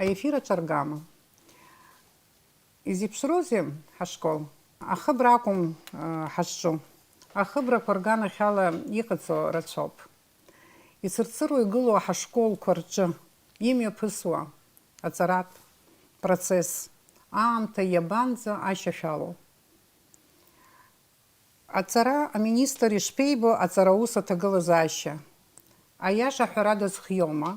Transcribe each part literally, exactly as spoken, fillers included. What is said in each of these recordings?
Аефир аҿы аргама. Изеиԥшроузеи ҳашкол? Ахыбра акәым, ҳазҿу. Ахыбрақәа рганахьала иҟаҵо рацәоуп. Ицырцыруа игылоу ҳашколқәа рҿы имҩаԥысуа аҵаратә процесс аамҭа иабанӡа ашьашәалоу? Аҵара аминистр ишԥеибо аҵараус аҭагылазаашьа? Аиаша ҳәарада зхиоума?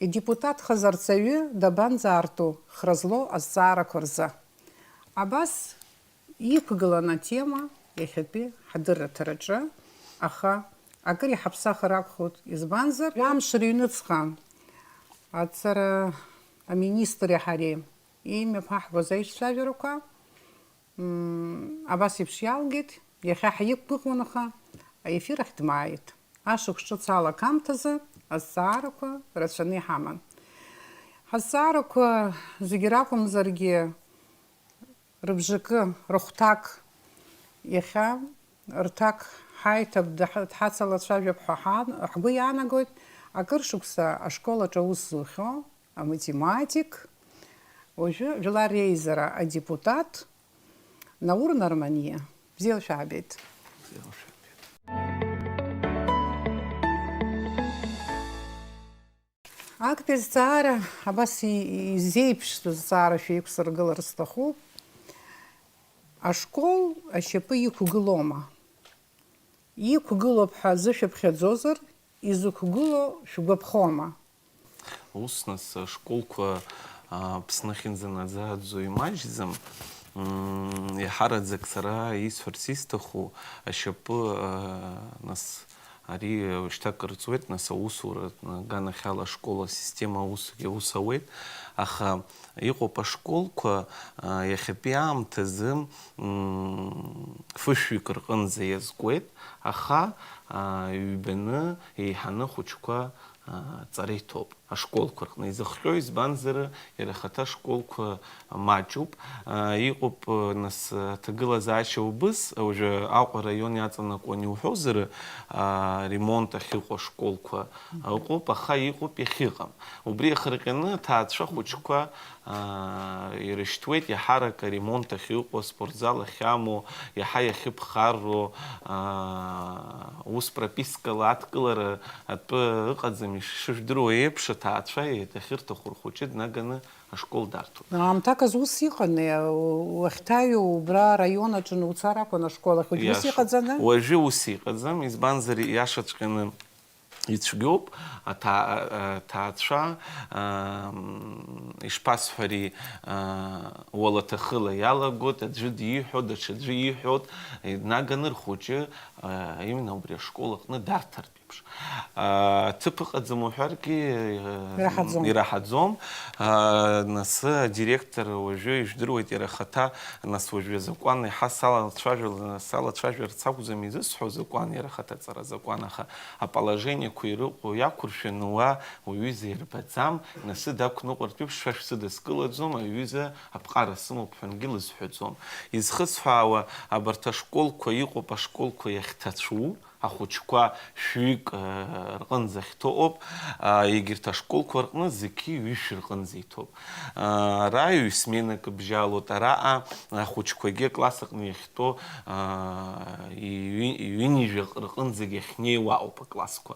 Идепутатхаз арҵаҩы дабанӡаарту хра злоу азҵаарақәа рзы? Абас иқәгылан атема иахьатәи ҳдырраҭараҿы, аха акыр иҳаԥсахыр акәхоит, избанзар, жәамш рыҩныҵҟа аҵара аминистри ҳареи имҩаԥаҳгоз аицәажәарақәа Мм, абас еиԥш иалгеит, иахьа ҳаиқәгәыӷуан, аха аефир ахь дмааит. Ашықәс ҿыц ала акамҭазы азҵаарақәа рацәаны иҳаман. Ҳазҵаарақәа зегьы ракәымзаргьы, рыбжакы, рыхәҭак, иахьа рҭак ҳаиҭап, дҳа-, дҳацалацәажәап ҳәа ҳан-, ҳгәы иаанагоит, акыр шықәса ашкол аҿы аус зухьоу аматематик, уажәы Жәлар Реизара адепутат, Наур Нарманиа, бзиала шәаабеит. Бзиала шәаабеит. Актәи азҵаара абас и-, изеиԥшыз азҵаара шәеиқәсыргылар сҭахуп. Ашкол ашьапы иқәгылома? Иқәгылоуп ҳәа зышәыԥхьаӡозар, изықәгылоу шәгәаԥхома? Ус, нас, ашколқәа, а, Аԥсны ахьынӡанаӡааӡо имаҷӡам. М, иаҳараӡак сара исҳәарц исҭаху, ашьапы, а, нас, ари шьҭа акыр ҵуеит, нас, аусура, а, аганахьала ашкол асистема аусгьы аус ауеит, аха иҟоуп ашколқәа, а, иахьатәи аамҭазы, м, фышәҩык рҟынӡа иазкуеит, аха, а, ҩбаны еиҳаны ахәыҷқәа, а, ҵара иҭоуп ашколқәа рҟны. Изыхҟьо, избанзар, иара ахаҭа ашколқәа маҷуп. А, иҟоуп, а, нас, аҭагылазаашьа убыс, уажәы Аҟәа араион иаҵанакуан иуҳәозар, а, ремонт ахьыҟоу ашколқәа ыҟоуп, аха иҟоуп иахьыҟам. Убри иахырҟьаны аҭаацәа хәыҷқәа аа, ирышьҭуеит, иаҳарак аремонт ахьыҟоу, аспортзал ахьамоу, иаҳа иахьыԥхарроу, аа, ус пропискала адкылара атәы ыҟаӡам, иш-, ишыжәдыруа еиԥш, аҭаацәа иахьырҭаху рхәыҷы днаганы ашкол дарҭоит. Аамҭак азы ус иҟан, уахьҭаҩу убра араион аҿы уцар акәын ашкол ахь, уажәы ус иҟаӡами? Уажәы ус иҟаӡам, избанзар, иашаҵәҟьаны ицәгьоуп, аҭаа-, аҭаацәа, ам, ишԥасҳәари, а, уалаҭахыла иалагоит, аӡәы диҳәо, даҽаӡәы иҳәо, днаганы рхәыҷы, а, именно убри ашкол аҟны дарҭартә еиԥш. А, ҭыԥ ыҟаӡам уҳәаргьы, а, ираҳаӡом. Ираҳаӡом. А, нас адиректор уажәы ижәдыруеит иара ахаҭа, нас уажәы азакәан иаҳа салацәажәал-, салацәажәарц акәӡам изысҳәо, азакәан иара ахаҭа аҵара азакәан, аха аположениақәа ирыҟоу иақәыршәаны уа уҩыза ирбаӡам, нас дақәныҟәартә еиԥш шәа шәсыдыскылаӡом, аҩыза аԥҟара сымоуп ҳәангьы лызҳәаӡом. Изхысҳәаауа, абарҭ ашколқәа иҟоуп, ашколқәа иахьҭацәу, ахәыҷқәа шәҩык, э, рҟынӡа ахьҭоу ыҟоуп, а, егьырҭ ашколқәа рҟны зқьи ҩышә рҟынӡа иҭоуп. Ара ҩ-сменак бжьалоит, араҟа ахәыҷқәагьы акласс аҟны иахьтәоу, аа, ҩи-, ҩынҩажәа рҟынӡагьы ахьнеиуа ауп аклассқәа.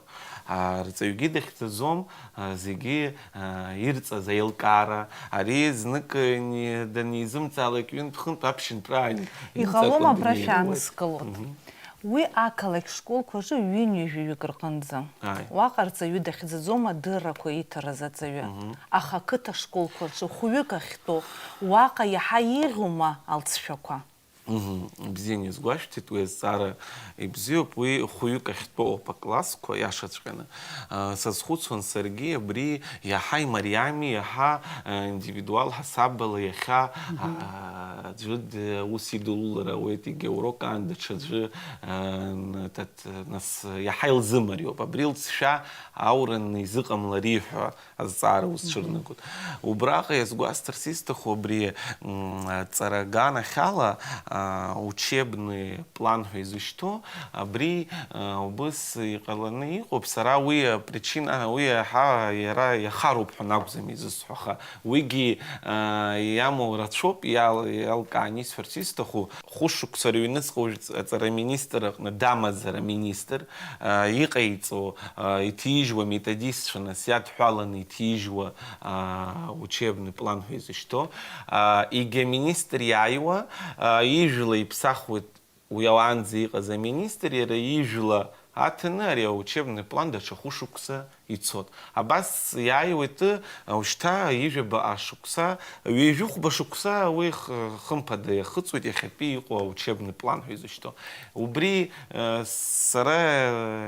Арҵаҩгьы дахьӡаӡом, а, зегьы, а, ирҵаз аилкаара, ари знык ни-, данизымҵаалак ҩынтә-хынтә аԥшьынтәраан иҟалом, абра шәааныскылоит. Мгм. Уи ақалақь школқәа рҿы ҩынҩажәаҩык рҟынӡа. Ааи. Уаҟа арҵаҩы дахьӡаӡом адыррақәа иҭараз аҵаҩы. Мгм. Аха ақыҭа школқәа рҿы хәҩык ахьтәоу, уаҟа иаҳа еиӷьума алҵшәақәа? Мгм. Бзианы иазгәашәҭеит, уи азҵаара ибзиоуп, уи хәҩык ахьтәоу ауп аклассқәа, иашаҵәҟьаны. А, сазхәыцуан саргьы, абри иаҳа имариами, иаҳа, а, индивидуал ҳасабала иахьа, мгм, а, Аӡәы д-, ус идулар ауеит, егьа урок аан даҽаӡәы, ан-, тат-, нас, иаҳа илзымариоуп. Абри лҵшәа аураны изыҟамлари ҳәа азҵаара узцәырнагоит. Убраҟа иазгәасҭарц исҭаху абри, м, ҵара аганахьала, а, учебный план ҳәа изышьҭоу, абри, а, убыс иҟаланы иҟоуп. Сара уи апричина, уи аҳа-, иара иахароуп ҳәа акәӡам изысҳәо, аха уигьы, а, иамоу рацәоуп, иал-, иалкааны исҳәарц исҭаху, хәышықәса рыҩныҵҟа уажә ҵ-, аҵара аминистр аҟны дамазар аминистр, а, иҟаиҵо, а, иҭижьуа методистцәа нас иадҳәаланы иҭижьуа, а, учебный план ҳәа изышьҭоу, а, егьа аминистр иааиуа, а, ижәла иԥсахуеит уи ауаанӡа иҟаз аминистр, иара ижәла аҭаны ари аучебный план даҽа хәышықәса ицот. Абас иааиуеит, ы, ушьҭа ҩажәаба ашықәса, ҩажәихәба шықәса уи х-, хымԥада иахыҵуеит иахьатәи иҟоу аучебный план ҳәа изышьҭоу. Убри, ы, сара,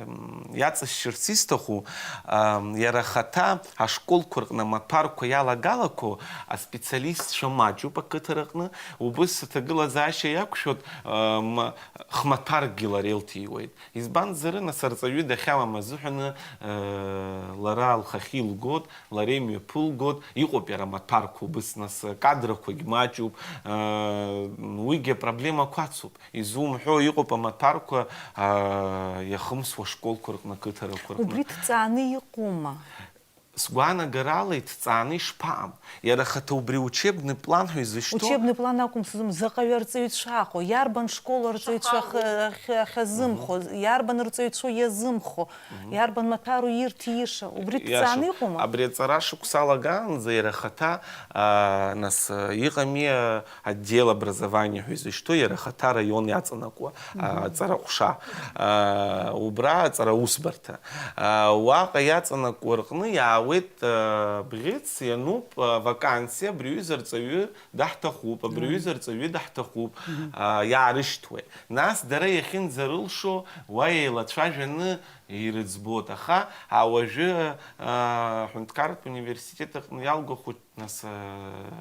м, иаҵасшьырц исҭаху, ам, иара ахаҭа ашколқәа рҟны амаҭәарқәа иалагалақәоу аспециалистцәа маҷуп ақыҭа рҟны, убыс аҭагылазаашьа иақәшәоит, ы, м, хмаҭәаркгьы лара илҭиуеит. Избанзар, нас, арҵаҩы дахьамам азыҳәаны, э, лара лхахьы илгоит, лара имҩаԥылгоит, иҟоуп иара амаҭәарқәа убыс, нас, кадрақәагь маҷуп, э, уигьы апроблемақәа ацуп. Изумҳәо, иҟоуп амаҭәарқәа, а, иахымсуа школқәа рҟны, қыҭарақәа рҟны. Убри ҭҵааны иҟоума? Сгәаанагарала иҭҵааны ишԥаҟам? Иара ахаҭа убри учебный план ҳәа изышьҭоу. Учебный план акәым сызум, заҟаҩы арҵаҩцәа аҟоу, иарбан школ арҵаҩцәа ахы-, ахы-, ахьазымхо, иарбан рҵаҩцәоу иазымхо, иарбан маҭәару ирҭииша, убри ҭҵааны иҟоума? Абри аҵара шықәса алагаанӡа иара ахаҭа, а, нас, а, иҟами, а, отдел образования ҳәа изышьҭоу, иара ахаҭа араион иаҵанакуа, а, аҵара ҟәша, а, убра аҵара усбарҭа. А, уаҟа иаҵанакуа рҟны иаауеит, а, бӷьыц, иануп, а, вакансиа, абри аҩыза арҵаҩы даҳҭахуп, абри аҩыза арҵаҩы даҳҭахуп, а, иаарышьҭуеит. Нас дара иахьынӡарылшо, уа еилацәажәаны ирыӡбоит. Аха, а, уажәы, а, аҳәынҭқарратә университет аҟны иалгахәыҷ Нас, э,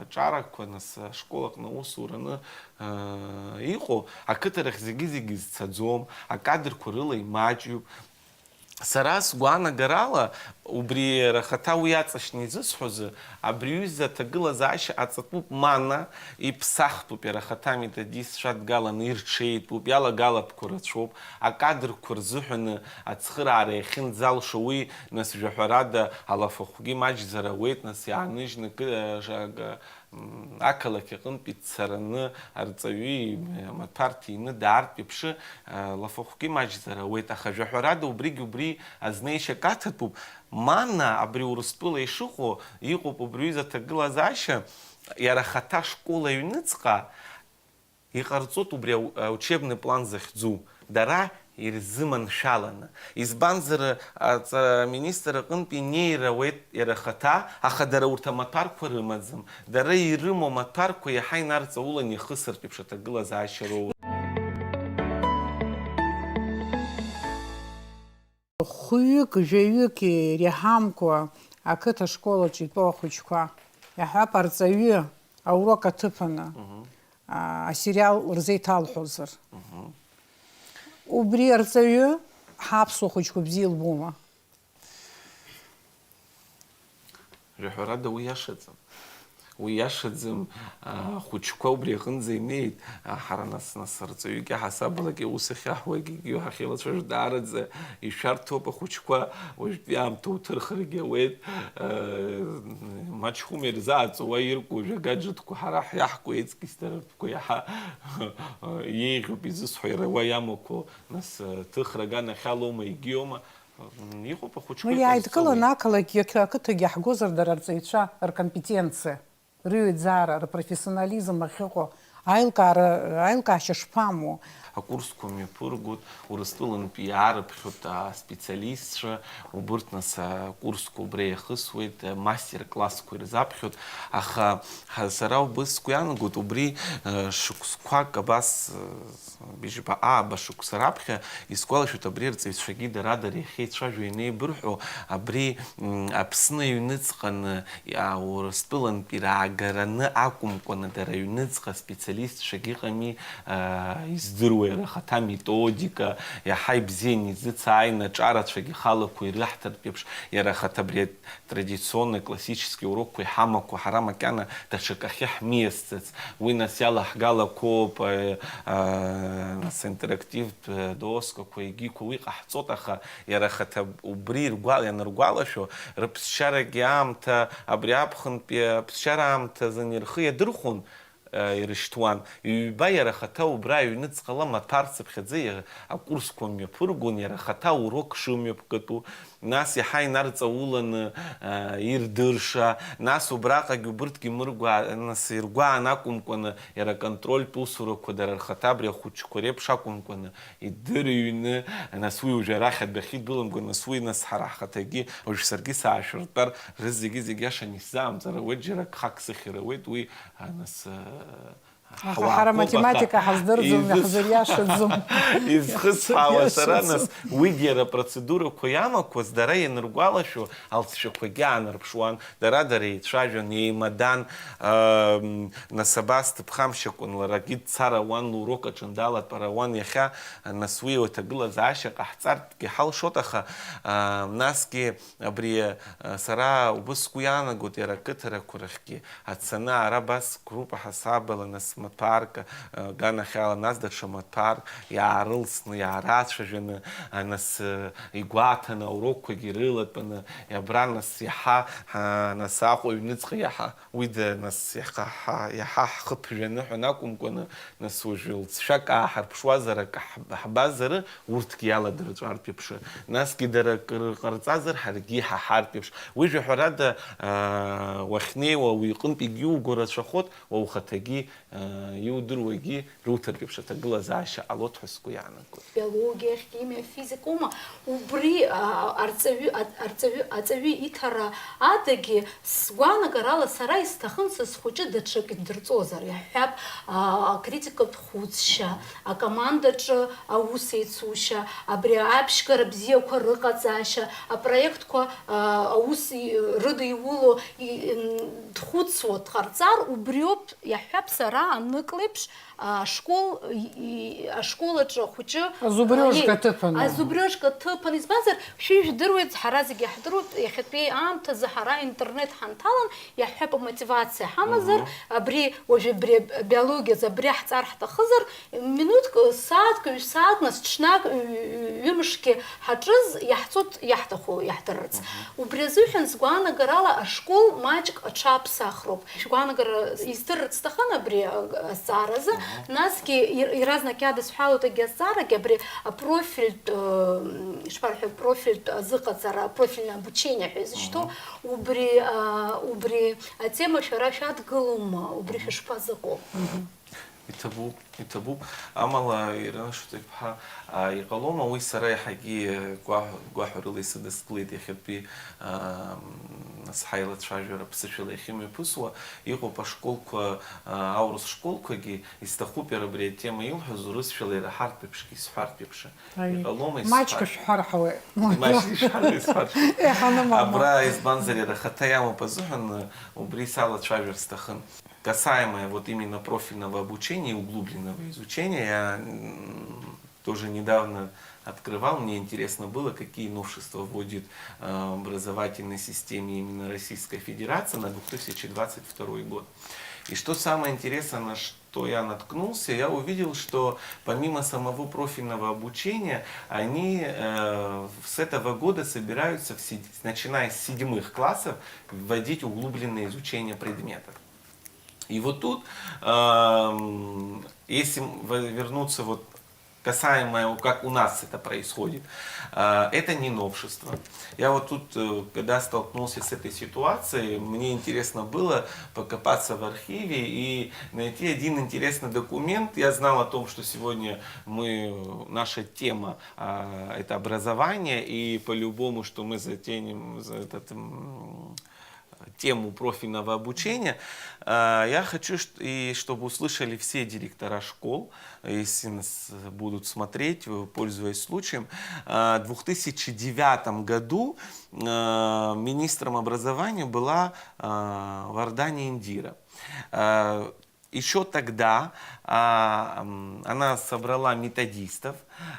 аҿарақәа, нас, ашкол аҟны аусураны, э, иҟоу, ақыҭарахь зегьы-зегьы зцаӡом, акадрқәа рыла имаҷҩуп. Сара сгәаанагарала, убри иара ахаҭа уи аҵашьны изысҳәозы, абри аҩыза аҭагылазаашьа аҵатәуп, мана иԥсахтәуп, иара ахаҭа аметодистцәа дгаланы ирҽеитәуп, иалагалатәқәа рацәоуп, акадрқәа рзыҳәаны ацхыраара иахьынӡалшо уи, нас, жәаҳәарада, алафахәгьы маҷзар ауеит, нас, иааныжьны кы-, жа-, га-, м, ақалақь аҟынтә ицараны арҵаҩы имаҭәар ҭины даартә еиԥш, а, лафахәгьы маҷзар ауеит, аха, жәаҳәарада, убригь убри азнеишьа каҭатәуп, мана абри Урыстәыла ишыҟоу, иҟоуп убри аҩыза аҭагылазаашьа, иара ахаҭа ашкол аҩныҵҟа, иҟарҵоит убри ау-, аучебный план захьӡу, дара ирзыманшәаланы. Избанзар, аҵара аминистр аҟынтә инеир ауеит иара ахаҭа, аха дара урҭ амаҭәарқәа рымаӡам. Дара ирымоу амаҭәарқәа иаҳа инарҵауланы иахысыртә еиԥш аҭагылазаашьа роур. Хәҩык, жәаҩык иреиҳамкәа ақыҭа школаҿ итәоу ахәыҷқәа, иаҳҳәап, арҵаҩы аурок аҭыԥаны, а, асериал рзеиҭалҳәозар. Убри арҵаҩы ҳаԥсуа хәыҷқәа бзиа илбома? Жәаҳәарада, уи иашаӡам. Уи иашаӡам, а, ахәыҷқәа убри аҟынӡа инеит. А, ҳара нас, нас, арҵаҩык иаҳасабалак иус ахьаҳуагьы ҳахьеилацәажәо даараӡа ишәарҭоуп ахәыҷқәа, уажәтәи аамҭа уҭырхыргьы ауеит. А, Маҷхәыма ирзааӡо уа ирку жәа-гаджетқәа ҳара ҳиаҳку, еҵкьыс дара ртәқәа иаҳа, а, еиӷьуп изысҳәо, иара уа иамоуқәоу, нас, а, ҭыхра аганахьалоума, егьиоума? М, иҟоуп ахәыҷқәа. Ну, иҟазҵауеит. Иааидкыланы ақалақьгьы, ақы-, ақыҭагьы иаҳгозар дара рҵаҩцәа ркомпетенциа, рыҩаӡара, рпрофессионализм ахьыҟоу, аилкаара, аилкаашьа шԥамоу? Акурсқәа мҩаԥыргоит, Урыстәылантәи иаарыԥхьоит аспециалистцәа, убырҭ нас акурсқәа убра иахысуеит, мастер-классқәа ирзаԥхьоит, аха ҳа-, сара убыс сгәы иаанагоит, убри, э, шықәсқәак абас, э, Быжьба ааба шықәса раԥхьа, исгәалашәоит, абри арҵаҩцәагьы дара-дара иахьеицәажәо, ианеибырҳәо, абри, м, Аԥсны аҩныҵҟаны, а, Урыстәылантәи раагараны акәымкәаны, дара аҩныҵҟа специалистцәа специалистцәагьы ыҟами, аа, издыруа иара ахаҭа аметодика, иаҳа ибзианы изыцааины аҿарацәагьы халақәа ирыҳҭартә еиԥш, иара ахаҭа абри атрадиционный классический урокқәа иҳамақәа ҳара макьана даҽакахьы ҳмиасӡац. Уи нас иалаҳгалақәоуп, э, аа, нас интерактивтә, э, доскақәа, егьиқәа уи ҟаҳҵоит, аха иара ахаҭа убри иргәал-, ианыргәалашәо, рыԥсшьарагьы аамҭа, абри аԥхынтәи аԥсшьара аамҭазын ирхы иадырхәон, э, ирышьҭуан. Ҩба иара ахаҭа убра аҩныҵҟала маҭәарцыԥхьаӡа иа-, акурсқәа мҩаԥыргон, иара ахаҭа аурок шымҩаԥгатәу, нас иаҳа инарҵауланы, э, ирдырша, нас убраҟагь убырҭгьы мыргәаа-, нас иргәаан акәымкәаны, иара аконтрольтә усурақәа дара рхаҭа абри ахәыҷқәа реиԥш акәымкәаны, идырыҩны, нас уи уажәы арахь адәахьы идәылымго, нас уи, нас ҳара ҳхаҭагьы, уажә саргьы саашәыртәар, рызегьы-зегь иашан исзаамҵар ауеит, џьара гхак сыхьыр ауеит, уи, а, нас, а, Аха ҳара ҳуаақәоуп, аха математика ҳаздырӡом, изыс-, иаҳзыриашаӡом. Изхысҳәаауа сара, нас, Иаҳзыриашаӡом. Уигьы иара процедурақәа иамақәаз, дара ианыргәалашәо, алҵшәақәагьы аанарԥшуан, дара-дара еицәажәон, еимадан, ам, нас абас дыԥхамшьакәан, ларагьы дцар ауан, лурок аҿы далатәар ауан, иахьа, нас уи аҭагылазаашьа ҟаҳҵарҭгьы ҳалшоит, аха, а, насгьы абри, а, сара убыс сгәы иаанагоит, иара ақыҭарақәа рахьгьы ацаны, ара абас группа ҳасабала, нас маҭәарк, а, аганахьала, нас даҽа маҭәарк иаарылсны, иаарацәажәаны, а, нас, а, игәаҭаны, аурокқәагьы рылатәаны, абра, нас, иаҳа, а, нас, Аҟәа аҩныҵҟа иаҳа Уи да, нас, иаҳа, ҳа-, иаҳа ҳхы ԥжәаны ҳәа акәымкәаны, нас, уажәы лҵшәак ааҳарԥшуазар, акы ҳб-, ҳбазар, урҭгьы иаладырҵәартә еиԥш. Насгьы дара акы рҟарҵазар, ҳаргьы иҳаҳартә еиԥш. Уи жәаҳәарада, аа, уахьнеиуа уи иҟынтә егьиуго рацәахоит, уа ухаҭагьы, аа, иудыруагьы руҭартә еиԥш аҭагылазаашьа ҟалоит ҳәа сгәы иаанагоит. Биологиа, химиа, физикоума, убри, а, арҵаҩы, а, арҵаҩы, аҵаҩы иҭара адагьы, сгәаанагарала, сара исҭахын са схәыҷы даҽак индырҵозар, иаҳҳәап, а, акритикатә хәыцшьа, акомандаҿы аус еицушьа, абри аԥшьгара бзиақәа рыҟаҵашьа, апроектқәа, а, аус и-, рыдиуло, и-, м, дхәыцуа дҟарҵар, убриоуп, иаҳҳәап, сара анык леиԥш, ашкол, и, и, ашкол аҿы ахәыҷы, Азубрёжка а, иеи, аҭыԥан. Азубрёжка аҭыԥан, избанзар, шәи жәдыруеит, ҳара зегьы иаҳдыруеит, иахьатәи аамҭазы ҳара интернет ҳанҭалан, иаҳҳәап, амотивациа ҳамазар, Мгм. Абри, уажәы абри абиологиазы абри ҳҵар ҳҭахызар, минуҭк, сааҭк, ҩ-сааҭк, нас ҽнак, ҩ-, ҩ-, ҩымшгьы ҳаҿыз, иаҳцоит иаҳҭаху иаҳдырырц. Мгм. Убри азыҳәан, сгәаанагарала, ашкол маҷк аҽаԥсахроуп. Шәгәаанагара издырырц сҭахын абри, а, азҵааразы. Мгм. Насгьы ир-, иаразнак иадысҳәалоит егьи азҵаарагьы, абри апрофильтә, э, м, ишԥарҳәо, профильтә азыҟаҵара, профильное обучение ҳәа изышьҭоу, Мгм. убри, а, убри атема шәара шәадгылома, убри Мгм. шәышԥазыҟоу? Мгм. Иҭабуп, иҭабуп. Амала, Ирина Шуҭеԥҳа, а, иҟалома уи сара иаҳагьы гәаҳ-, гәаҳәарыла исыдыскылеит иахьатәи, а, м, нас ҳаилацәажәара ԥсышәала иахьымҩаԥысуа. Иҟоуп ашколқәа, а, аурыс школқәагьы, исҭахуп иара абри атема илҳәаз, урысшәала ираҳартә еиԥшгьы исҳәартә еиԥш. Аи, иҟалома маҷк исҳәар? Шәҳәар ҳауеит. Маҷк ишҳәар исҳәар. Еҳаны мама. Абра избанзар иара ахаҭа иамоуп азыҳәан, убри салацәажәар сҭахын. Касаемое вот именно профильного обучения и углубленного изучения, я, м, тоже недавно открывал, мне интересно было, какие новшества вводит, э, в образовательной системе именно Российская Федерация на две тысячи двадцать второй год. И что самое интересное, на что я наткнулся, я увидел, что помимо самого профильного обучения, они, э, с этого года собираются, в седь-, начиная с седьмых классов, вводить углубленное изучение предметов. И вот тут, эм, если м-, в-, вернуться вот касаемо, как у нас это происходит, э, это не новшество. Я вот тут, э, когда столкнулся с этой ситуацией, мне интересно было покопаться в архиве и найти один интересный документ. Я знал о том, что сегодня мы, наша тема, а, это образование, и по-любому, что мы затянем за этот, м, тему профильного обучения. А, я хочу, чт-, и чтобы услышали все директора школ, если нас будут смотреть, э, пользуясь случаем. А, в двух тысячи девятом году, а, министром образования была, а, Вардани Индира. А, Еще тогда а, м, она собрала методистов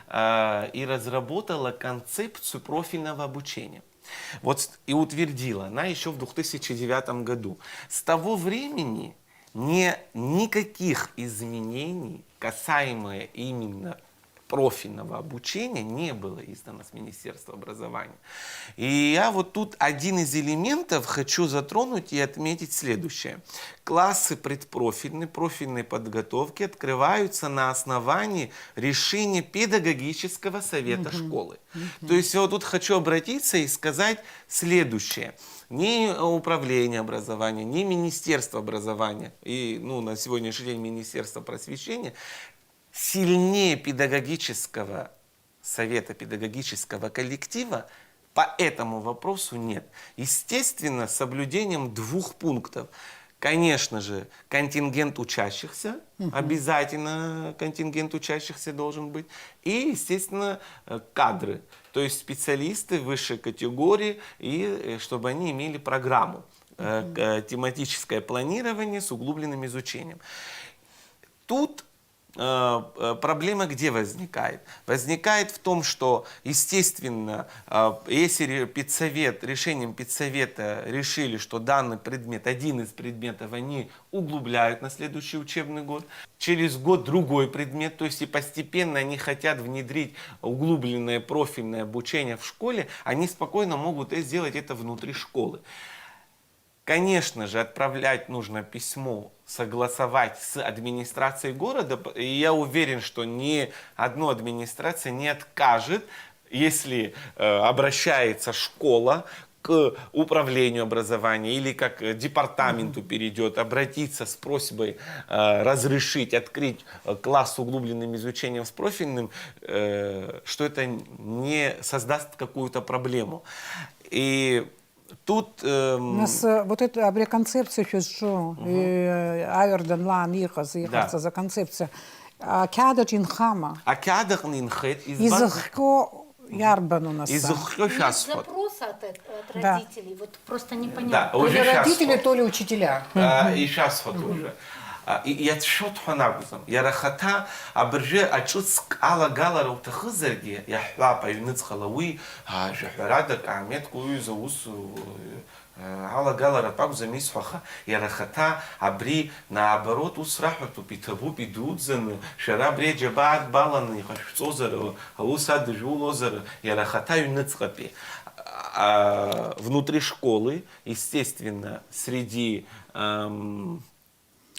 а, и разработала концепцию профильного обучения. Вот с- и утвердила она еще в две тысячи девятом году. С того времени не, никаких изменений, касаемо именно профильного обучения, не было издано с Министерства образования. И я вот тут один из элементов хочу затронуть и отметить следующее. Классы предпрофильной, профильной подготовки открываются на основании решения педагогического совета школы. То есть я вот тут хочу обратиться и сказать следующее. Ни управление образования, ни министерство образования, и ну, на сегодняшний день министерство просвещения сильнее педагогического совета, педагогического коллектива по этому вопросу нет. Естественно, с соблюдением двух пунктов. Конечно же, контингент учащихся, обязательно контингент учащихся должен быть, и, естественно, э, кадры, то есть специалисты высшей категории, и э, чтобы они имели программу, э, к- тематическое планирование с углубленным изучением. Тут э, э, проблема где возникает? Возникает в том, что, естественно, э, если ре- педсовет, решением педсовета решили, что данный предмет, один из предметов, они углубляют на следующий учебный год, через год другой предмет, то есть и постепенно они хотят внедрить углубленное профильное обучение в школе, они спокойно могут э, сделать это внутри школы. Конечно же, отправлять нужно письмо, согласовать с администрацией города, п- и я уверен, что ни одна администрация не откажет, если э, обращается школа к управлению образования или как э, департаменту перейдет, обратиться с просьбой э, разрешить открыть э, класс с углубленным изучением с профильным, э, что это не создаст какую-то проблему. И тут эм, Нас э, вот это абри аконцепциа шәызҿу, э, аҩардан лаан иҟаз, иҟарҵаз аконцепциа, ақьаад аҿы инхама? Ақьаад аҟны инхеит, избан- Изыхҟьо иарбану нас? Изыхҟьо Нет шәасҳәоит. Запроса от, от Да. Родителей, вот просто Да, непонятно. То ли уажәы родители, шәасҳәоит. То ли учителя. А, Ишәасҳәоит уажәы. А, и- Иацәшәоит ҳәа анакәӡам. Иара ахаҭа абыржәы аҿыцк алагалара уҭахызаргьы, иаҳҳәап, аҩныҵҟала уи, а, жәаҳәарада, акаамеҭк уҩыза аус, а, алагаларатә акәӡам исҳәо, аха иара ахаҭа абри, наоборот, ус раҳәатәуп, иҭабуп, идуӡӡаны, шәара абри аџьабаа адбаланы иҟашәҵозар, аус адыжәулозар, иара ахаҭа аҩныҵҟатәи. А, внутри школы, естественно, среди ам,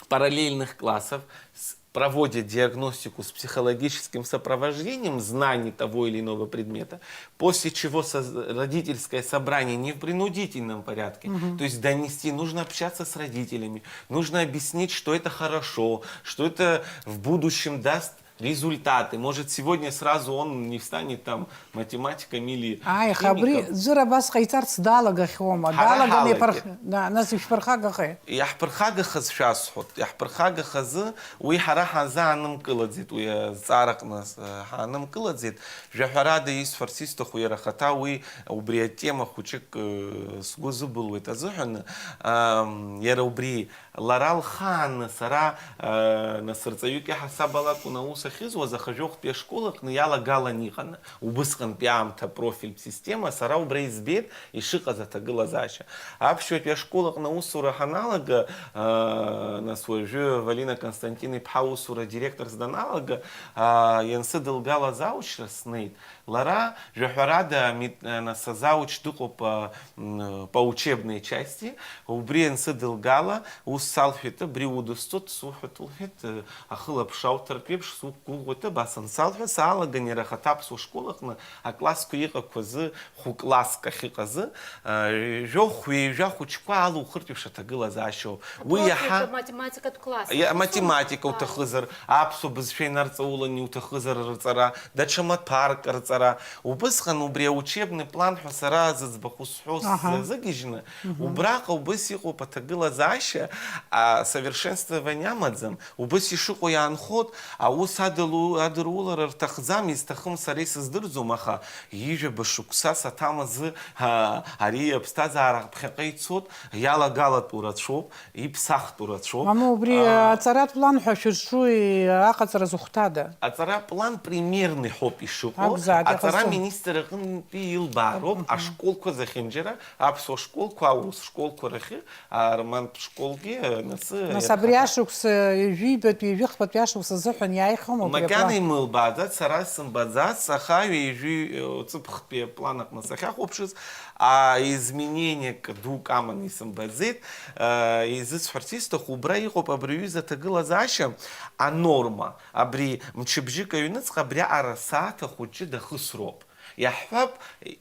параллельных классов с- проводят диагностику с психологическим сопровождением знаний того или иного предмета, после чего со- родительское собрание не в принудительном порядке, то есть донести, нужно общаться с родителями, нужно объяснить, что это хорошо, что это в будущем даст результаты. Может, сегодня сразу он не встанет там математиком или Ааи, аха абри химиком. Ӡыра абас ҟаиҵарц далагахьоума? Ҳара Далаганы ҳалагеит. иԥырх-, да, нас ишәԥырхагахеи? Иаҳԥырхагахаз шәасҳәоит, иаҳԥырхагахазы уи ҳара ҳазаанымкылаӡеит, уи азҵаараҟны ҳаанымкылаӡеит. Жәаҳәарада исҳәарц исҭаху иара ахаҭа уи убри атема хәыҷык э, сгәы азыбылуеит азыҳәан, ам, иара убри лара лхааны сара э, нас рҵаҩык иаҳасаб ала акәын аус ахьызуаз, аха жәохәтәи ашкол аҟны иалагалан иҟаны, убысҟантәи аамҭа профильтә система, сара убра избеит ишыҟаз аҭагылазаашьа. Аԥшьбатәи ашкол аҟны аусура ҳаналага, э, нас уажәы Валина Константин-иԥҳа аусура директорс даналага, э, иансыдылгалаз аучра снеит. Лара, жәаҳәарада, мит- нас азауч дыҟоуп а, м, по учебной части, убри ансыдылгала, ус салҳәеит, абри удысҵоит, суҳәоит, лҳәеит, ахылаԥш ауҭартә еиԥш, суқәгәыӷуеит, абас ансалҳәа, саалаган иара ахаҭа аԥсуа школ аҟны аклассқәа иҟақәазы, хәы-класск ахьыҟазы, а, жәохә-ҩажәа хәыҷқәа алухыртә еиԥш аҭагылазаашьоу. Уи иаҳа Математикатә класс. Иа- Аматематика уҭахызар, аԥсуа бызшәа инарҵаулан иуҭахызар рҵара, даҽа маҭәарк рҵара. Убысҟан убри аучебный план ҳәа сара зыӡбахә зҳәо сзазыгьежьны, убраҟа убыс иҟоуп аҭагылазаашьа, а, совершенствование амаӡам, убыс ишыҟоу иаанхоит, аус Адылу-, адырулара рҭахӡам, изҭахым сара исыздырӡом, аха ҩажәаба шықәса саҭам азы, а, ари аԥсҭазаара ԥхьаҟа ицоит, иалагалатәу рацәоуп, иԥсахтәу рацәоуп. Мамоу, убри, а, аҵаратә план ҳәа шәызҿу, и-, аҟаҵара зыхәҭада? Аҵара план примерный ҳәоуп ишыҟоу. Акәзааит, аҵара иҟасҵо. Министр аҟынтәи илбаароуп, мгм, ашколқәа зехьынџьара, аԥсуа школқәа, аурыс школқәа рахьы, Армантә школгьы, э, нас, э, Нас абри иахьа ашықәс, э, ҩажәибатәи, ҩажәихԥатәи ашықәс азыҳәан иааихьоума убри аплан? Макьана имылбааӡац, сара исымбаӡац, аха ҩажәи, э, ҵыԥхтәи аплан аҟны сахьахәаԥшыз, а, изменениак дук аманы исымбаӡеит. Э, изысҳәарц исҭаху, убра иҟоуп абри аҩыза аҭагылазаашьа, анорма, абри мчыбжьык аҩныҵҟа абриаҟара асааҭ ахәыҷы дахысроуп. Иаҳҳәап,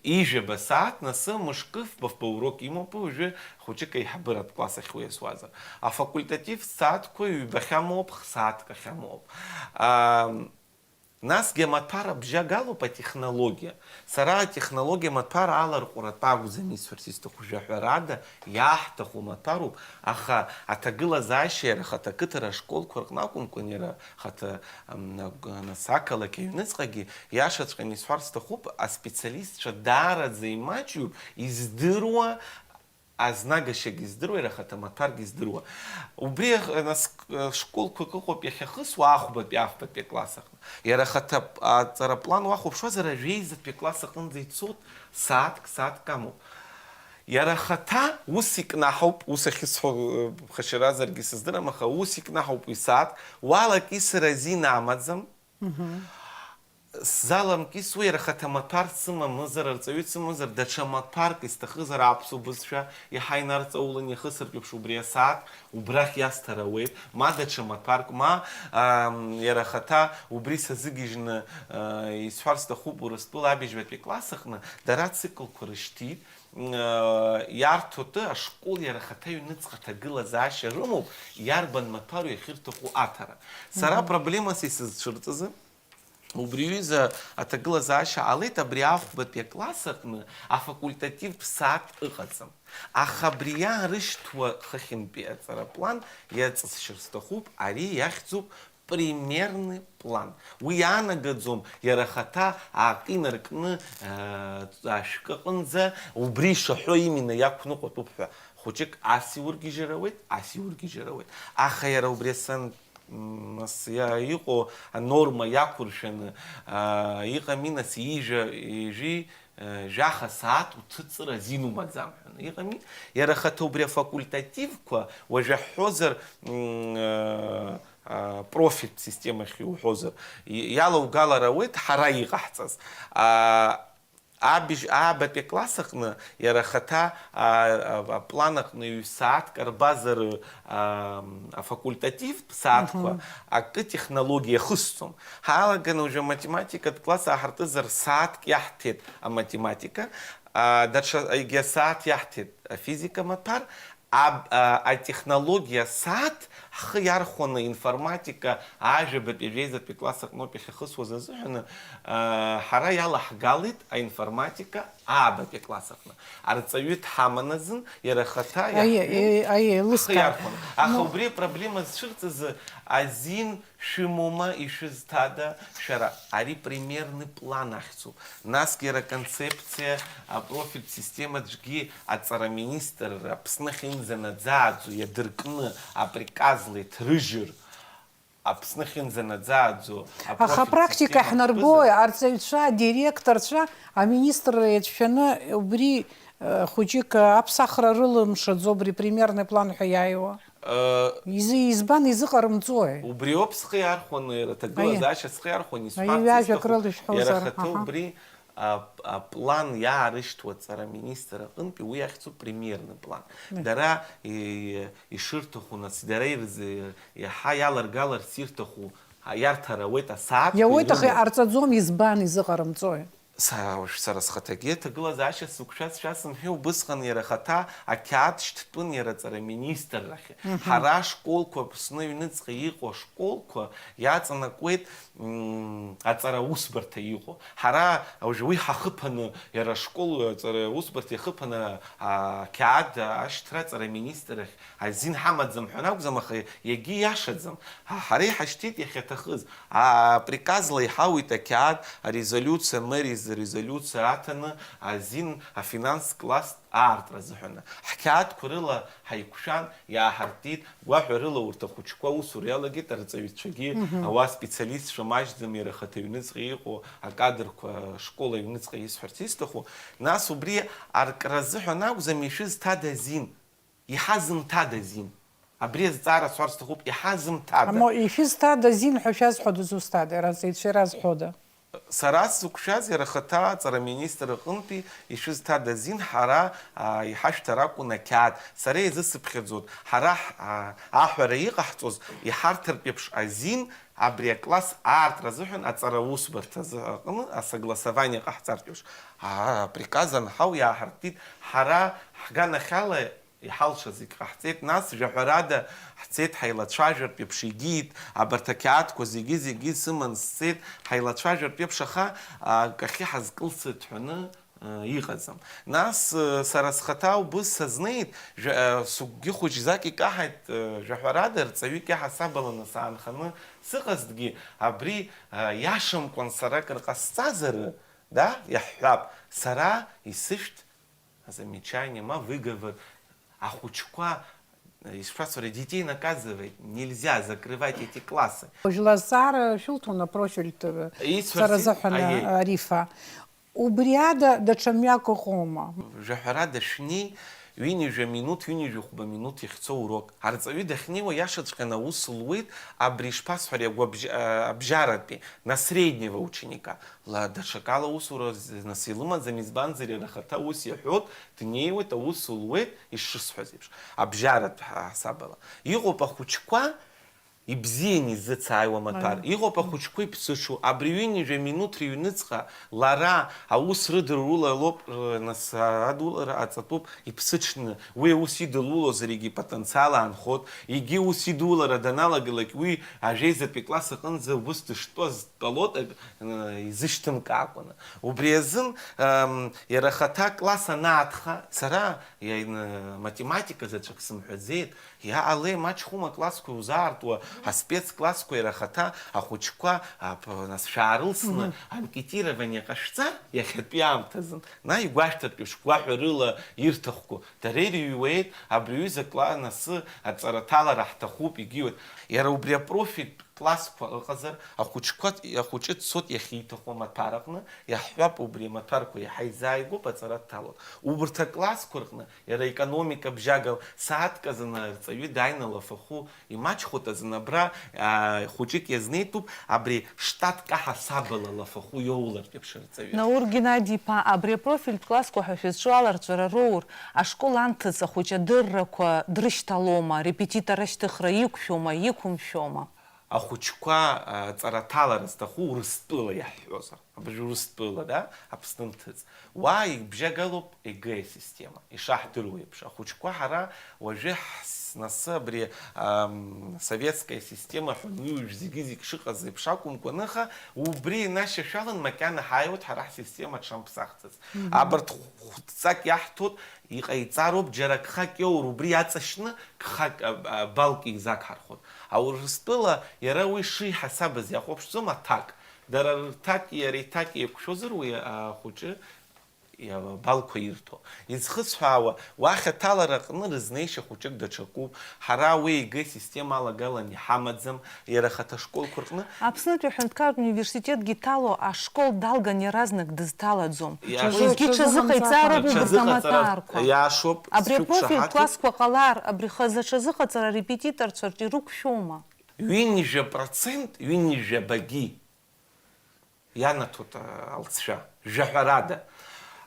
ижәаба сааҭ, нас мышкы фба-фба урок имоуп, уажәы хәыҷык аиҳабыратә класс ахь уиасуазар. Афакультатив сааҭқәа ҩбахьамоуп, х-, сааҭк ахьамоуп. Ам, насгьы амаҭәар абжьагалоуп атехнологиа. Сара атехнологиа амаҭәар аларҟәратә акәӡам исҳәарц исҭаху, жәаҳәарада, иаҳҭаху маҭәароуп, аха аҭагылазаашьа иара ахаҭа ақыҭара ашколқәа рҟны акәымкәан, иара ахаҭа, ам, аг-, нас ақалақь аҩныҵҟагьы, иашаҵәҟьаны исҳәар сҭахуп, аспециалистцәа даараӡа имаҷҩуп, издыруа, азнагашьагьы здыруа, иара ахаҭа маҭәаргьы здыруа. Убри ах-, нас, школқәак ыҟоуп иахьахысуа ахәбатәи афбатәи акласс аҟны. Иара ахаҭа п-, аҵараплан уахәаԥшуазар, ажәеизатәи акласс аҟынӡа ицоит, сааҭк, сааҭк амоуп. Иара ахаҭа ус икнаҳауп, ус ахьысҳәо, э, ԥхашьаразаргьы сыздырам, аха ус икнаҳауп уи сааҭк, уалакьысыр азин амаӡам. Мгм. Сзаламкьысуа, иара ахаҭа маҭәар дсымамызар, арҵаҩы дсымамызар, даҽа маҭәарк исҭахызар, аԥсуа бызшәа иаҳа инарҵаулан иахысыртә еиԥш убри асааҭ убрахь иасҭар ауеит, ма даҽа маҭәарк, ма, ам, иара ахаҭа убри сазыгьежьны, а, исҳәар сҭахуп, Урыстәыла абыжьбатәи акласс аҟны дара ациклқәа рышьҭит, м, а, иарҭоты ашкол иара ахаҭа аҩныҵҟа аҭагылазаашьа рымоуп, иарбан маҭәару иахьырҭаху аҭара. Сара, мгм, проблемас исызцәырҵызы, Убри аҩыза аҭагылазаашьа ҟалеит, абри ахәбатәи акласс аҟны афакультативтә сааҭ ыҟаӡам. Аха абри иаарышьҭуа хыхьынтәи аҵараплан иаҵысшьыр сҭахуп, ари иахьӡуп примерный план. Уи иаанагаӡом иара ахаҭа акы инаркны, э, ашәкы аҟынӡа убри ишаҳәо именно иақәныҟәатәуп ҳәа. Хәыҷык ас иургьежьыр ауеит, ас иургьежьыр ауеит. Аха иара убри асан-, М, нас иа-, иҟоу анорма иақәыршәаны, аа, иҟами, нас, ижәа, ижәи, э, жәаха сааҭ уҭыҵыр азин умаӡам ҳәа. Иҟами, иара ахаҭа убри афакультативқәа, уажәы ҳҳәозар, м, э, а, профильтә системахь иуҳәозар, и-, иалаугалар ауеит ҳара иҟаҳҵаз. Аа, Абыжь, аабатәи акласс аҟны иара ахаҭа, а, а, аплан аҟны ҩ-сааҭк арбазар, а, афакультативтә сааҭқәа, мгм, акы технологиа иахысҵом. Ҳалаганы уажәы аматематикатә класс ааҳартызар сааҭк иаҳҭеит аматематика, а, даҽа егьа сааҭ иаҳҭеит афизика маҭәар, Аб-, а, атехнологиа сааҭ ҳхы иархәаны информатика, ажәабатәи, ажәеизатәи класс аҟноуп иахьахысуаз азыҳәаны, а, ҳара иалаҳгалеит аинформатика аабатәи акласс аҟны. Арҵаҩы дҳаман азын, иара ахаҭа Аиеи, иаҳҳәеит, аиеи, аиеи, ҳхы лыскаа. Иархәаны. Аха Ну. Убри апроблема зцәырҵызы азин Шәымоума, ишәызҭада шәара? Ари примерный план ахьӡуп. Насгьы иара аконцепциа, апрофильтә система аӡәгьы аҵара министрра Аԥсны ахьынӡанаӡааӡо иадыркны априказла иҭрыжьыр, Аԥсны ахьынӡанаӡааӡо Аха апрофильтә апрактика система иаҳнарбои, аԥыза? Арҵаҩцәа, адиректорцәа, аминистрра иацәшәаны убри, э, хәыҷык, э, аԥсахра рылымшаӡо, убри примерный план ҳәа иааиуа? Э, Изы-, избан изыҟарымҵои? Убриоуп схы иархәаны, иара Аиеи. Аҭагылазаашьа схы иархәаны Аиеи, исҳәарц ҩажәак исҭаху, рыла ишәҳәозар, иара ахаҭа аҳа. Убри ап-, аплан иаарышьҭуа аҵара аминистр аҟынтәи уи ахьӡуп примерный план. Мм. Дара и-, ишырҭаху, нас, дара ирзы-, иаҳа иаларгаларц ирҭаху, а, иарҭар ауеит асааҭқәа Иауеит, аха ирымоу. Иҟарҵаӡом, избан изыҟарымҵои? Са, уажә сара схаҭагьы аҭагылазаашьа сзықәшәаз шәасымҳәеи, убысҟан иара ахаҭа ақьаад шьҭтәын иара аҵара аминистррахь. Мгм. Ҳара ашколқәа Аԥсны аҩныҵҟа иҟоу ашколқәа иаҵанакуеит, м, аҵара аусбарҭа иҟоу. Ҳара уажә уи ҳахыԥаны, иара ашкол аҵара аусбарҭа иахыԥаны, а, ақьаад ашьҭра аҵара аминистррахь азин ҳамаӡам ҳәа ракәӡам, аха егьи иашаӡам. Ҳа-, ҳара иҳашьҭит иахьаҭахыз. Априказла иҳауит ақьаад, арезолиуциа, мери изы резолиуциа аҭаны, азин афинанстә класс аартра азыҳәаны. Ҳқьаадқәа рыла ҳаиқәшәан, иааҳартит, гәаҳәарыла урҭ ахәыҷқәа аусура иалагеит, арҵаҩцәагьы, мгм, ауаа специалистцәа маҷӡам, иара ахаҭа аҩныҵҟа иҟоу акадрқәа, ашкол аҩныҵҟа исҳәарц исҭаху. Нас убри аркра азыҳәан акәӡам, ишәызҭада азин? Иҳазымҭада азин? Абри азҵаара сҳәар сҭахуп, иҳазымҭада? Амо, ишәызҭада азин ҳәа шәазҳәода, зусҭада, арҵаҩцәа иразҳәода? Сара сзықәшәаз иара ахаҭа аҵара аминистр аҟынтәи ишәызҭада азин, ҳара, а, иҳашәҭар акәын ақьаад. Сара иазысыԥхьаӡоит, ҳара ҳ-, а, аҳәара иҟаҳҵоз, иҳарҭартә еиԥш азин абри акласс аартра азыҳәан аҵара аусбарҭа азы аҟны асогласование ҟаҳҵартә еиԥш. А, априказ анҳау иааҳартит, ҳара ҳганахьала иҳалшаз зегь ҟаҳҵеит, нас, жәаҳәарада, ҳцеит ҳаилацәажәартә еиԥш, егьит, абарҭ ақьаадқәа зегьы-зегьы сыман сцеит, ҳаилацәажәартә еиԥш, аха, а, акахьы ҳазкылсит ҳәаны, а, иҟаӡам. Нас, а, сара схаҭа убыс сазнеит, жәа-, а, сыгәгьы хәыҷӡак икаҳаит, а, жәаҳәарада, рҵаҩык иаҳасаб аланы саанханы сыҟазҭгьы, абри, а, иашамкәан сара акыр ҟасҵазар, да, иаҳҳәап, сара исышәҭ Замечание, ма выговор, ахәыҷқәа, ишԥасҳәари, детей наказывать, нельзя закрывать эти классы. Уажәла азҵаара шәылҭон апрофильтә, э, исҳәарц сара ис-, сзыҳәан, аиеи. Арифа. Убри ада даҽа мҩак ыҟоума? Жәаҳәарада шәнеи, ҩынҩажәа минуҭ, ҩынҩажәа хәба минуҭ иахьцо урок. Арҵаҩы дахьнеиуа иашаҵәҟьаны аус луеит, абри ишԥасҳәари, агәабжь-, а, абжьаратәи, на среднего ученика. Ла, даҽакала аусура з-, нас илымаӡам, избанзар, иара ахаҭа ус иҳәоит, днеиуеит, аус луеит, ишысҳәаз еиԥш, абжьаратә ҳа-, ҳасабала. Иҟоуп ахәыҷқәа ибзианы изыцааиуа амаҭәар, Аиа. Иҟоуп ахәыҷқәа иԥсыҽу, абри ҩынҩажәа минуҭ рыҩныҵҟа лара аус рыдырула лоуп, р-, нас адулара аҵатәуп иԥсыҽны, уи аус идылулозар егьи потенциал аанхоит, егьи ус идулара даналагалак уи ажәеизатәи класс аҟынӡа убыс дыштәоз дтәалоит, ак-, ы, изышьҭымкаакәаны. Убри азын, ам, иара ахаҭа акласс анаатха, сара, иаин-, математика заҵәык сымҳәаӡеит, иаалеи, маҷхәума аклассқәа иузаартуа, аспецклассқәа иара ахаҭа ахәыҷқәа, ап-, нас шәаарылсны, мгм, анкетирование ҟашәҵар, иахьатәи аамҭазын, на игәашәҭартә еиԥш гәаҳәарыла ирҭахқәоу, дара ирыҩуеит, абри аҩыза кла-, насы аҵара аҭалара ҳҭахуп, егьиуеит. Иара убри апрофильтә классқәа ыҟазар, ахәыҷқәа, ахәыҷы дцоит иахьиҭаху амаҭәар аҟны, иаҳҳәап, убри амаҭәарқәа иаҳа изааигәоуп, аҵара дҭалоит. Убарҭ аклассқәа рҟны иара аекономика бжьагала сааҭк азын арҵаҩы дааины алафахәы имаҷхоит азын абра, аа, хәыҷык иазнеитәуп, абри штатк аҳасабала алафахәы иоулартә еиԥш арҵаҩы. Наур Геннади-иԥа, абри апрофильтә классқәа ҳәа шәызҿу аларҵәара роур, ашкол анҭыҵ ахәыҷы адыррақәа дрышьҭалома, репетитор ашьҭыхра иқәшәома, иқәымшәома? Ахәыҷқәа, а, ҵара аҭалара зҭаху Урыстәыла иаҳҳәозар, абыржәы Урыстәыла, да, Аԥсны нҭыҵ. Уа ибжьагалоуп ЕГЭ асистема, ишаҳдыруа еиԥш. Ахәыҷқәа ҳара уажәы ҳс-, насы абри, ам, советская система ҳәа уи уажә зегьы-зегь шыҟаз еиԥш акәымкәа, аныха, убри инашьашәалан макьана ҳааиуеит ҳара ҳсистема дшамԥсахӡаз. Мгм. Абарҭ хә-, хәҵак иаҳҭоит, иҟаиҵароуп, џьара гхак иоур, убри аҵашьны гхак, а, а, балк еизак ҳархоит. Аурыстәыла иара уи шиҳасабыз иахәаԥшӡом аҭак. Дара рҭак иара иҭак еиқәшәозар уи ахәыҷы иа-, балқәа ирҭо. Изхысҳәаауа, уахь аҭалара аҟны рызнеишьа хәыҷык даҽакуп. Ҳара уи ЕГЭ система алагалан иҳамаӡам, иара ахаҭа школқәа рҟны. Аԥснытәи аҳәынҭқарратә университетгьы иҭало ашкол далган иаразнак дызҭалаӡом. Иашоуп. Уигьы ҽазыҟаиҵароуп убарҭ амаҭәарқәа. Иашоуп, абри апрофильтә классқәа ҟалар, абри хазы аҽазыҟаҵара арепетиторцәа рҿы ирықәшәома? Ҩынҩажәа процент, ҩынҩажәа багьы ианаҭоит, а, алҵшәа, жәаҳәарада.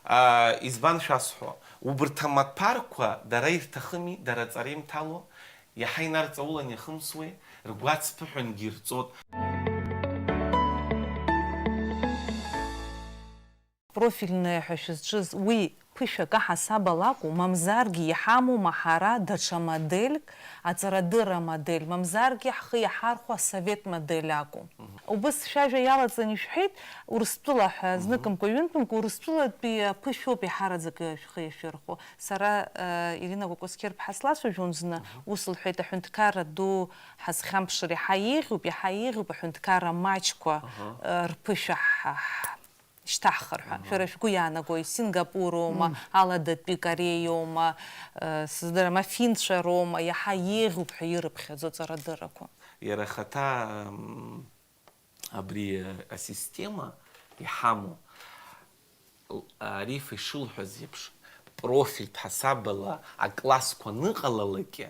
А, избан шәасҳәо? Убарҭ амаҭәарқәа дара ирҭахыми, дара аҵара имҭало, иаҳа инарҵаулан иахымсуеи, ргәаҵԥыҳәангьы ирҵоит. Профильное ҳәа шәызҿыз уи ԥышәак аҳасабала акәу, мамзаргьы иҳамоума ҳара даҽа модельк, аҵарадырра модель, мамзаргьы ҳхы иаҳархәо асовет модель акәу? Убыс шәажәа иалаҵан ишәҳәеит, Урыстәыла ҳәа, зныкымкәа, ҩынтәымкәа Урыстәылатәи аԥышәоуп иаҳараӡакы шәхы иашәырхәо. Сара, э, Ирина Кәакәасқьыр-ԥҳа слацәажәон зны, ус лҳәеит, аҳәынҭқарра ду ҳазхьамԥшыр иаҳа еиӷьуп, иаҳа еиӷьуп аҳәынҭқарра маҷқәа, э, рԥышәа ҳ-, ҳ-, шьҭаҳхыр ҳәа. Шәара шәгәы иаанагои, Сингапуроума, Аладатәи Кореиоума, э, сыздырам, афинцәа роума, иаҳа еиӷьуп ҳәа ирыԥхьаӡо аҵарадыррақәа? Иара ахаҭа, м, абри, э, асистема иҳамоу, л-, Арифа ишылҳәаз еиԥш, профильтә ҳасабала аклассқәа аныҟалалакгьы,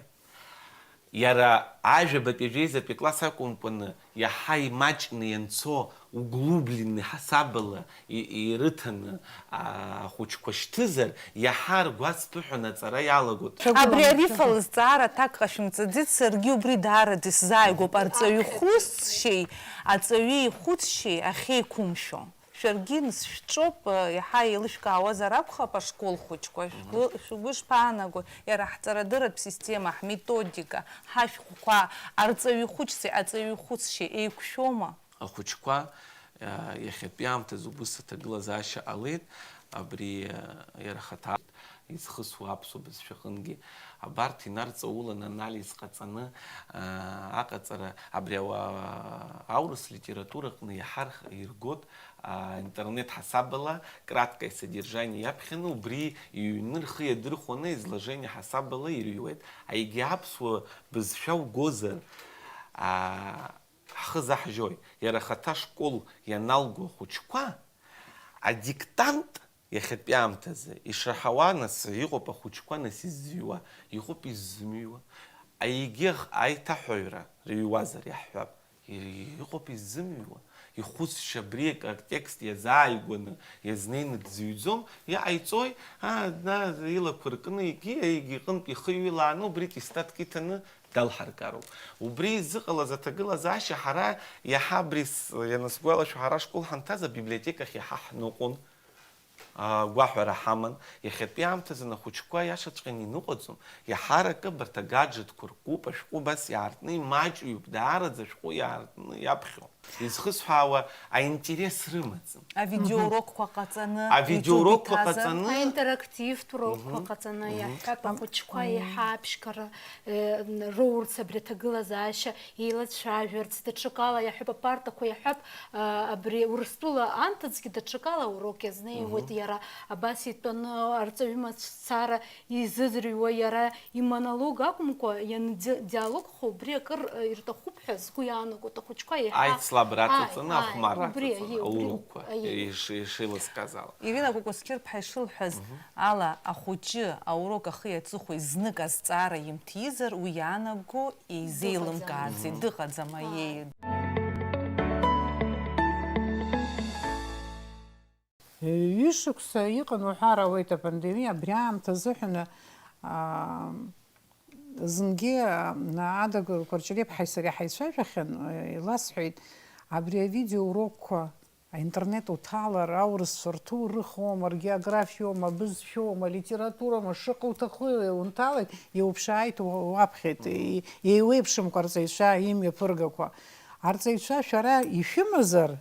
иара ажәабатәи, ажәеизатәи акласс акәымкәаны, иаҳа имаҷны ианцо, углубленный ҳасабала и-, ирыҭаны, а, ахәыҷқәа шьҭызар, иаҳа ргәаҵԥыҳәаны аҵара иалагоит. Абри Арифа лызҵаара аҭак ҟашәымҵаӡеит, саргьы убри даараӡа исзааигәоуп. Арҵаҩы ихәыцшьеи, аҵаҩы ихәыцшьеи ахьеиқәымшәо. Шәаргьы нсшәҵәоуп, иаҳа еилышәкаауазар акәхап ашкол хәыҷқәа. Шәгәы, шәгәы ишԥаанаго? Иара ҳҵарадырратә система, ҳметодика, ҳашәҟәқәа, арҵаҩы ихәыҷцәеи аҵаҩы ихәыцшьеи еиқәшәома? Ахәыҷқәа, а, иахьатәи аамҭазы убыс аҭагылазаашьа ҟалеит, абри, а, иара ахаҭа изхысуа аԥсуа бызшәаҟынгьы. Абарҭ инарҵауланы анализ ҟаҵаны, а, аҟаҵара, абри ауа-, аурыс литератураҟны иаҳа рх-, иргоит, а, интернет ҳасабала краткое содержание иаԥхьаны, убри иҩны рхы иадырхәаны изложение ҳасабала ирыҩуеит. Егьи аԥсуа бызшәа угозар, а, ҳхы заҳжьоит. Иара ахаҭа ашкол ианалго ахәыҷқәа адиктант иахьатәи аамҭазы ишраҳауа, нас, иҟоуп ахәыҷқәа, нас, иззыҩуа, иҟоуп иззымҩуа. Егьи аиҭаҳәаҩра рыҩуазар иаҳҳәап, и-, иҟоуп иззымҩуа. Ихәыцшьа абри акы, атекст иазааигәаны иазнеины дзыҩӡом, иҟаиҵои, а, на, илақәа ркны егьи, егьи иҟынтә ихы ҩылааны убри аттестатк иҭаны далҳаргароуп. Убри изыҟалаз аҭагылазаашьа ҳара иаҳа абри с-, ианысгәалашәо, ҳара ашкол ҳанҭаз абиблиотекахь иаҳа ҳныҟәон, а, гәаҳәара ҳаман. Иахьатәи аамҭазын ахәыҷқәа иашаҵәҟьаны иныҟәаӡом. Иаҳаракы абарҭ агаџетқәа ркуп, ашәҟәы абас иаартны имаҷҩуп, даараӡа ашәҟәы иаартны иаԥхьо. Изхысҳәаауа аинтерес рымаӡам. Авидеоурокқәа ҟаҵаны, авидеоурокқәа YouTube иҭазар? Ҟаҵаны. Аинтерактивтә урокқәа Мгм. ҟаҵаны Мгм. иаҳҳәап, ахәыҷқәа Мгм. еиҳа аԥшьгара, э, роурц абри аҭагылазаашьа еилацәажәарц, даҽакала иаҳҳәап, апартақәа иаҳҳәап, а, абри Урыстәыла анҭыҵгьы даҽакала аурок иазнеиуеит Мгм. иара, абас итәаны арҵаҩы мацәцара изыӡырҩуа иара имонолог акәымкәа, ианди-, диалогхо убри акыр, э, ирҭахуп ҳәа сгәы иаанагоит, ахәыҷқәа еиҳа Аицлабра Ааи, аҵаҵаны, ааи, ахәмарра убри, аҵаҵаны, аиеи, убри, аурокқәа аиеи. иш-, ишеилыскааз ала. Ирина Кәакәасқьыр-ԥҳа ишылҳәаз Мгм. ала, ахәыҷы аурок ахы иаҵыхәеи знык азҵаара имҭизар, уи иаанаго еизеилымкааӡеит, Дыҟаӡам. дыҟаӡам, Ааи. аиеи. Ҩышықәса иҟан уҳәар ауеит апандемиа, абри аамҭа азыҳәан, аа, зынгьы, аа, Ада Кәарҷелиаԥҳаи сареи ҳаицәажәахьан, иласҳәеит, абри авидеоурокқәа аинтернет уҭалар, аурысцәа рҭоурыхоума, ргеографиоума, абызшәоума, алитературоума, шыҟа уҭаху унҭалеит, иуԥшааит, уа-, уаԥхьеит, Мгм. и-, еиуеиԥшымкәа арҵаҩцәа имҩаԥыргақәа. Арҵаҩцәа шәара ишәымазар,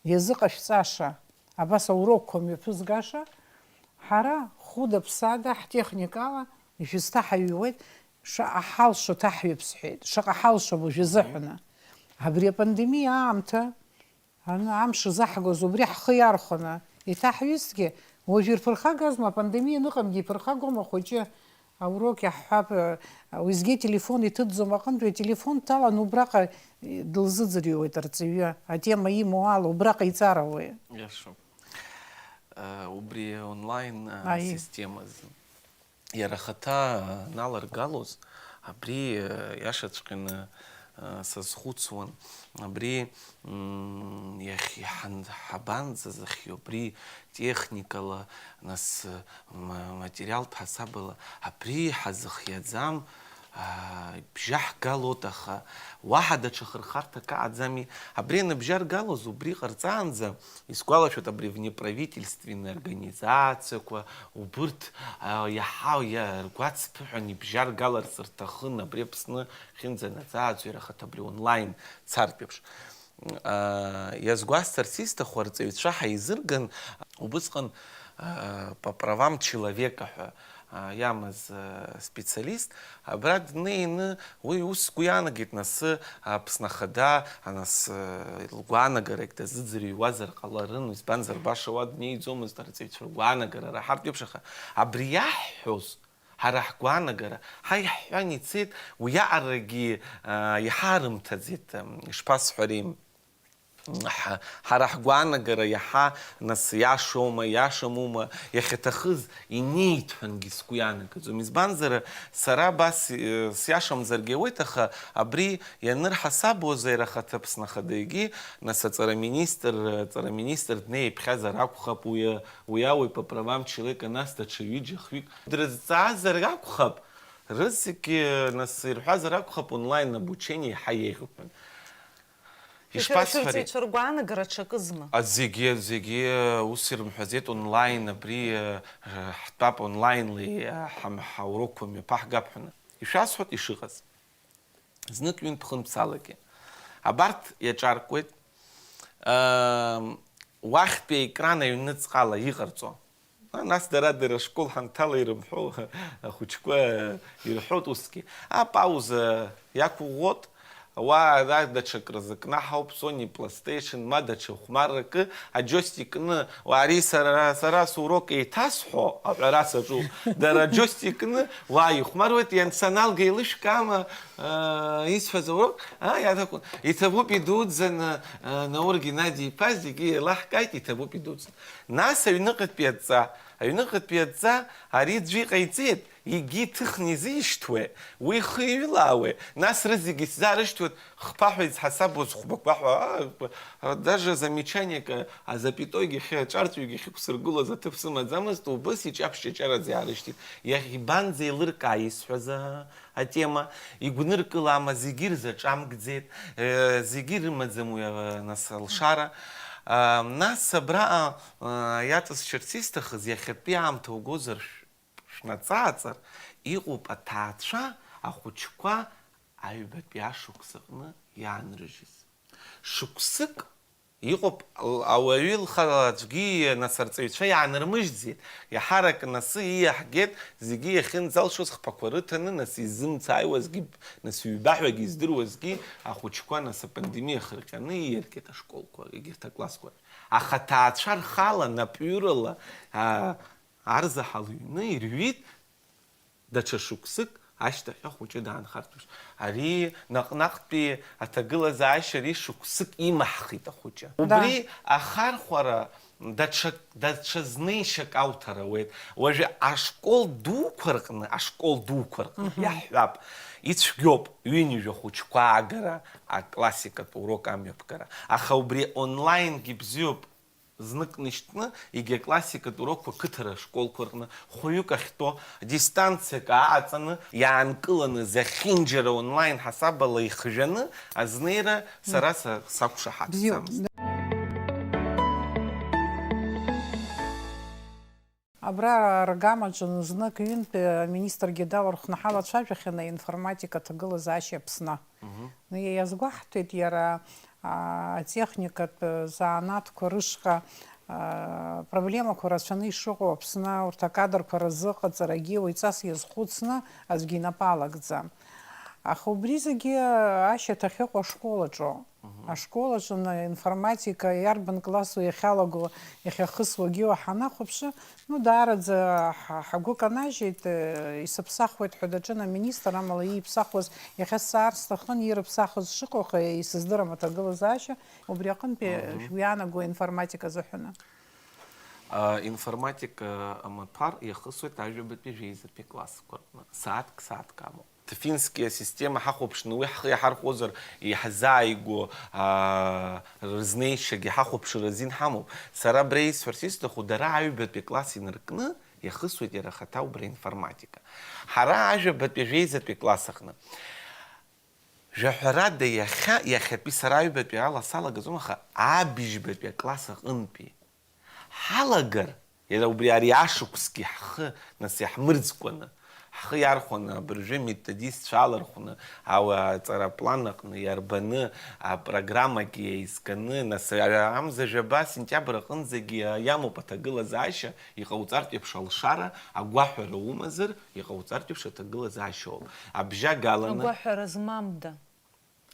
иазыҟашәҵаша, абас аурокқәа мҩаԥызгаша, ҳара хәыда-ԥсада ҳтехникала ишәызҭаҳаҩуеит, шаҟа ҳалшо ҭаҳҩып сҳәеит, шаҟа ҳалшом уажәазыҳәаны. Абри апандемиа аамҭа, аны амш заҳгоз, убри ҳхы иархәаны иҭаҳҩызҭгьы, уажә ирԥырхагазма, апандемиа аныҟамгьы иԥырхагома ахәыҷы? Аурок иаҳҳәап, уеизгьы ателефон иҭыҵӡом аҟынтәи, ателефон дҭалан убраҟа дылзыӡырҩуеит арҵаҩы, атема имоу ала убраҟа иҵарауеит. Иашоуп. Э, убри онлайн, э, Аиеи. системазы. Иара ахаҭа, э, наларгалоз, абри, э, иашаҵәҟьаны, э, сазхәыцуан, абри, м, иахь иҳан-, ҳабанӡазахьоу, абри техникала, нас, ма-, материалтә ҳасабала абри ҳазыхиаӡам, Аа, ибжьаҳгалоит, аха уаҳа даҽа хырхарҭак аҟаӡами? Абри аныбжьаргалоз, убри ҟарҵаанӡа, исгәалашәоит, абри внеправительственная организациақәа, убырҭ, аа, иаҳа иа-, ргәацԥыҳәан ибжьаргаларц рҭахын, абри Аԥсны хьынӡанаӡааӡо ирахат абри онлайн цартә еиԥш. Аа, иазгәасҭарц исҭаху, арҵаҩцәа ҳаизырган, убысҟан, аа, по правам человека ҳәа, аа, иамаз, аа, специалист, абра днеины, уи ус сгәы иаанагеит, нас, Аԥсны Ахада, нас, лгәаанагарагь дазыӡырҩуазар ҟаларын, избанзар, баша уа днеиӡомызт арҵаҩцәа ргәаанагара раҳартә еиԥш, аха абри иаҳҳәоз, ҳара ҳгәаанагара, ҳа иаҳҳәан ицеит, уиаҟарагьы, аа, иҳарымҭаӡеит, м, ишԥасҳәари, ҳа-, ҳара ҳгәаанагара иаҳа, нас, иашоума, иашамума, иахьаҭахыз инеит ҳәангьы сгәы иаанагаӡом. Избанзар, сара абас, э, сиашамзаргьы ауеит, аха абри ианырҳасабуаз, аирахаҭыԥ Аԥсны Ахада егьи, нас, аҵара министр, аҵара министр днеиԥхьазар акәхап, уи, уи ауаҩ по правам человека, нас даҽа ҩыџьа-хҩык дрызҵаазар акәхап, рызегьы, нас, ирҳәазар акәхап, онлайн обучение еиҳа еиӷьуп ҳәа. Ишԥасҳәари? Шәырҵаҩцәа ргәаанагара ҽакызма? А, зегьы, зегьы ус ирымҳәаӡеит, онлайн абри, э, ҳтәап, онлайнла, э, ҳам-, ҳаурокқәа мҩаԥаҳгап ҳәа. Ишәасҳәоит ишыҟаз. Знык-ҩынтә-хынтә салагеит. Абарҭ иаҿаркуеит, ам, уахьтәи аекран аҩныҵҟала иҟарҵо. А, нас дара-дара ашкол ҳанҭала ирымҳәо ахәыҷқәа ирҳәоит усгьы. Апауза иақәыӷәӷәоит, уа ара даҽакры зыкнаҳауп, Sony PlayStation, ма даҽа хәмарракы, аџьостик кны, уа ари сара, сара сурок еиҭасҳәо аҳәара саҿуп. Дара аџьостик кны, уа ихәмаруеит, иан-, саналга еилышәкаама, аа, исҳәаз аурок, аа, иаҭаху, иҭабуп идуӡӡаны, аа, Наур Геннади-иԥа зегьы еилаҳкааит, иҭабуп идуӡӡаны. Нас аҩныҟатәи адҵа, аҩныҟатәи адҵа ари аӡәы иҟаиҵеит, егьи иҭыхны изишьҭуеи, уи ихы иҩылаауеи, нас рызегьы исзаарышьҭуеит, хԥа ҳәа изҳасабуаз хәбақәа ҳәа, аа, даже замечаниак, а, запятойгьы ахьы-, аҿарҵәҩгьы ахьықәсыргылоз аҭыԥ сымаӡамызт, убыс иҷаԥшьаҷараӡа иаарышьҭит. Иахьа ибанӡеилыркаа исҳәаз, аа, атема, игәныркылама, зегьы ирзаҿамкӡеит, э, зегьы ирымаӡам уи, э, нас, алшара. А, нас абраҟа, а, иаҵысшьырц исҭахыз, иахьатәи аамҭа угозар шә-, шәнаҵааҵар, иҟоуп аҭаацәа ахәыҷқәа аҩбатәи ашықәс аҟны иаанрыжьыз. Шықәсык Иҟоуп, л-, ауаҩы лхала аӡәгьы, нас, арҵаҩцәа иаанырмыжьӡеит. Иаҳарак, нас, ииаҳгеит, зегьы иахьынӡалшоз хԥақәа рыҭаны, нас, изымцааиуазгьы, нас, ҩбаҳәагьы издыруазгьы ахәыҷқәа, нас, апандемиа хырҟьаны ииаргеит ашколқәа, егьырҭ аклассқәа. Аха аҭаацәа рхала, напҩырала, а, арзаҳал ҩны ирҩит. Даҽа шықәсык ашьҭахь ахәыҷы даанхартә еиԥш, ари наҟ-наҟтәи аҭагылазаашьа ари шықәсык имаҳхит ахәыҷы. Да. Убри ахархәара даҽак, даҽа знеишьак ауҭар ауеит. Уажәы ашкол дуқәа рҟны, ашкол дуқәа рҟны, мгм, иаҳҳәап, ицәгьоуп ҩынҩажәа хәыҷқәа аагара, аклассикатә урок амҩаԥгара. Аха убри онлайнгьы бзиоуп. Знык нышьҭны, егьи аклассикатә урокқәа қыҭара ашколқәа рҟны хәҩык ахьтәоу, дистанциак ааҟаҵаны, иаанкыланы, зехьынџьара онлайн ҳасабала ихжәаны азнеира сара са-, сақәшаҳаҭӡамызт. Бзиоуп. Абра аргамаҿы знык-ҩынтә аминистргьы далархәны ҳалацәажәахьан аинформатика аҭагылазаашьа Аԥсны. Мгм. Ну, иазгәаҳҭеит иара, а, атехникатә занааҭқәа рышҟа, а, проблемақәа рацәаны ишыҟоу Аԥсны, урҭ акадрқәа рзыҟаҵарагьы уаҩҵас иазхәыцны аӡәгьы инапы алагӡам. Аха убри зегьы ашьаҭа ахьыҟоу ашкол аҿоуп. Мгм. Ашкол аҿы информатика иарбан классу иахьалаго, иахьахысуагьы уаҳа ҳанахәаԥшы, ну, даараӡа ҳа-, ҳагәы канажьит, э, исыԥсахуеит ҳәа даҿын аминистр, амала ииԥсахуаз иахьа сцаар сҭахын, ирыԥсахыз шыҟоу, аха исыздырам аҭагылазаашьа, убри аҟынтәи, э, мгм, шәгәы иаанаго информатика азыҳәаны? А, информатика амаҭәар иахысуеит ажәабатәи жәеизатәи классқәа рҟны, сааҭк, сааҭк амоуп. Финскиа асистема ҳахәаԥшны уи ҳхы иаҳархәозар, иаҳзааигәоу, аа, рызнеишьагьы ҳахәаԥшыр азин ҳамоуп. Сара абра исҳәарц исҭаху, дара аҩбатәи акласс инаркны, Иахысуеит иара ахаҭа убра информатика. Ҳара ажәабатәи, жәеизатәи класс аҟны. Жәаҳәарада иахьа, иахьатәи сара аҩбатәи ала салагаӡом, аха абыжьбатәи акласс аҟынтәи ҳалагар, иара убри ари ашықәсгьы ҳхы нас иаҳмырӡкәаны, ҳхы иархәаны абыржәы методистцәа алархәны, ауаа аҵара аплан аҟны иарбаны, апрограммагьы еизганы, нас амза жәаба сентиабр аҟынӡагьы иамоуп аҭагылазаашьа, иҟауҵартә еиԥш алшара, агәаҳәара умазар, иҟауҵартә еиԥш аҭагылазаашьа ауп. Абжьагаланы. Агәаҳәара змамда?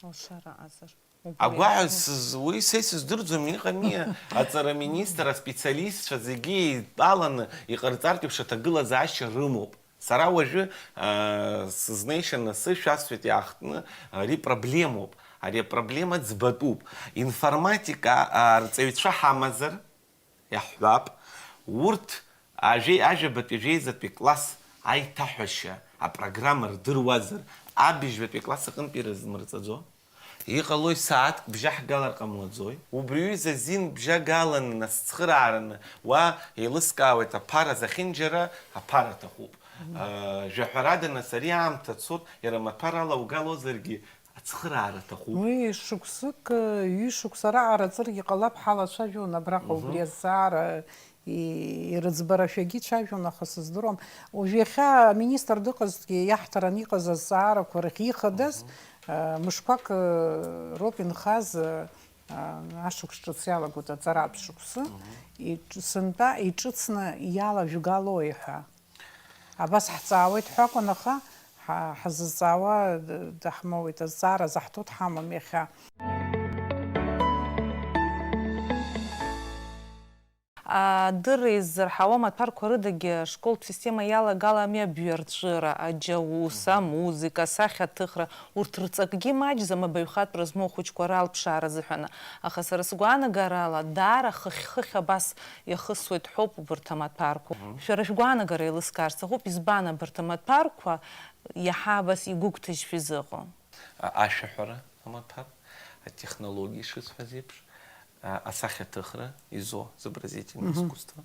Алшара азар. Убри Агәаҳәа азы. сыз-, уи са исыздырӡом, иҟами, аҵара министр, аспециалистцәа зегьы еидтәаланы иҟарҵартә еиԥш аҭагылазаашьа рымоуп. Сара уажәы, аа, сызнеишьа насышәасҳәеит иаахтны, ари проблемоуп, ари апроблема ӡбатәуп. Информатика, аа, рҵаҩцәа ҳамазар, иаҳҳәап, урҭ ажәеи-, ажәабатәи, жәеизатәи класс аиҭаҳәашьа апрограмма рдыруазар, абыжьбатәи класс аҟынтәи ирызмырҵаӡо? Иҟалои, сааҭк бжьаҳгалар ҟамлаӡои? Убри аҩыза азин бжьагаланы, нас цхыраараны, уа еилыскаауеит аԥара зехьынџьара аԥара аҭахуп. Мгм. Э, жәаҳәарада, нас ари аамҭа цоит, иара маҭәар алаугалозаргьы, ацхыраара аҭахуп. Уи шықәсык, ҩышықәса раҟара ҵыргьы ҟалап, ҳалацәажәон абраҟа Мгм. убри азҵаара, и-, ирыӡбарашәагьы цәажәон, аха сыздыруам. Уажә иахьа аминистр дыҟазҭгьы, иаҳҭаран иҟаз азҵаарақәа рахь ихадаз, Мгм. э, мышқәак, э, роуп инхаз, э, ашықәс ҿыц иалагоит аҵаратә шықәсы, Мгм. иҿ-, сынтәа иҿыцны иалажәгалои ҳәа. Абас ҳҵаауеит ҳәа акәын, аха ҳа-, ҳзызҵаауа д-, даҳмоуит, азҵаара заҳҭо дҳамам иахьа. Адырра иззырҳауа амаҭәарқәа рыдагьы ашколтә система иалагалами абҩарҵәыра, аџьаус, Мгм. амузыка, асахьаҭыхра, урҭ рҵакгьы маҷӡам абаҩхатәра змоу ахәыҷқәа ралԥшаара азыҳәан. Аха сара сгәаанагарала, даара хыхь-хыхь абас иахысуеит ҳәоуп убарҭ амаҭәарқәа. Мгм. Шәара шәгәаанагара еилыскаар сҭахуп, избан абарҭ амаҭәарқәа иаҳа абас игәыгәҭажьшәа изыҟоу? А-, ашәаҳәара амаҭәар, атехнологиа ишысҳәаз еиԥш, а-, асахьаҭыхра, изо, изобразительное Мгм. искусство,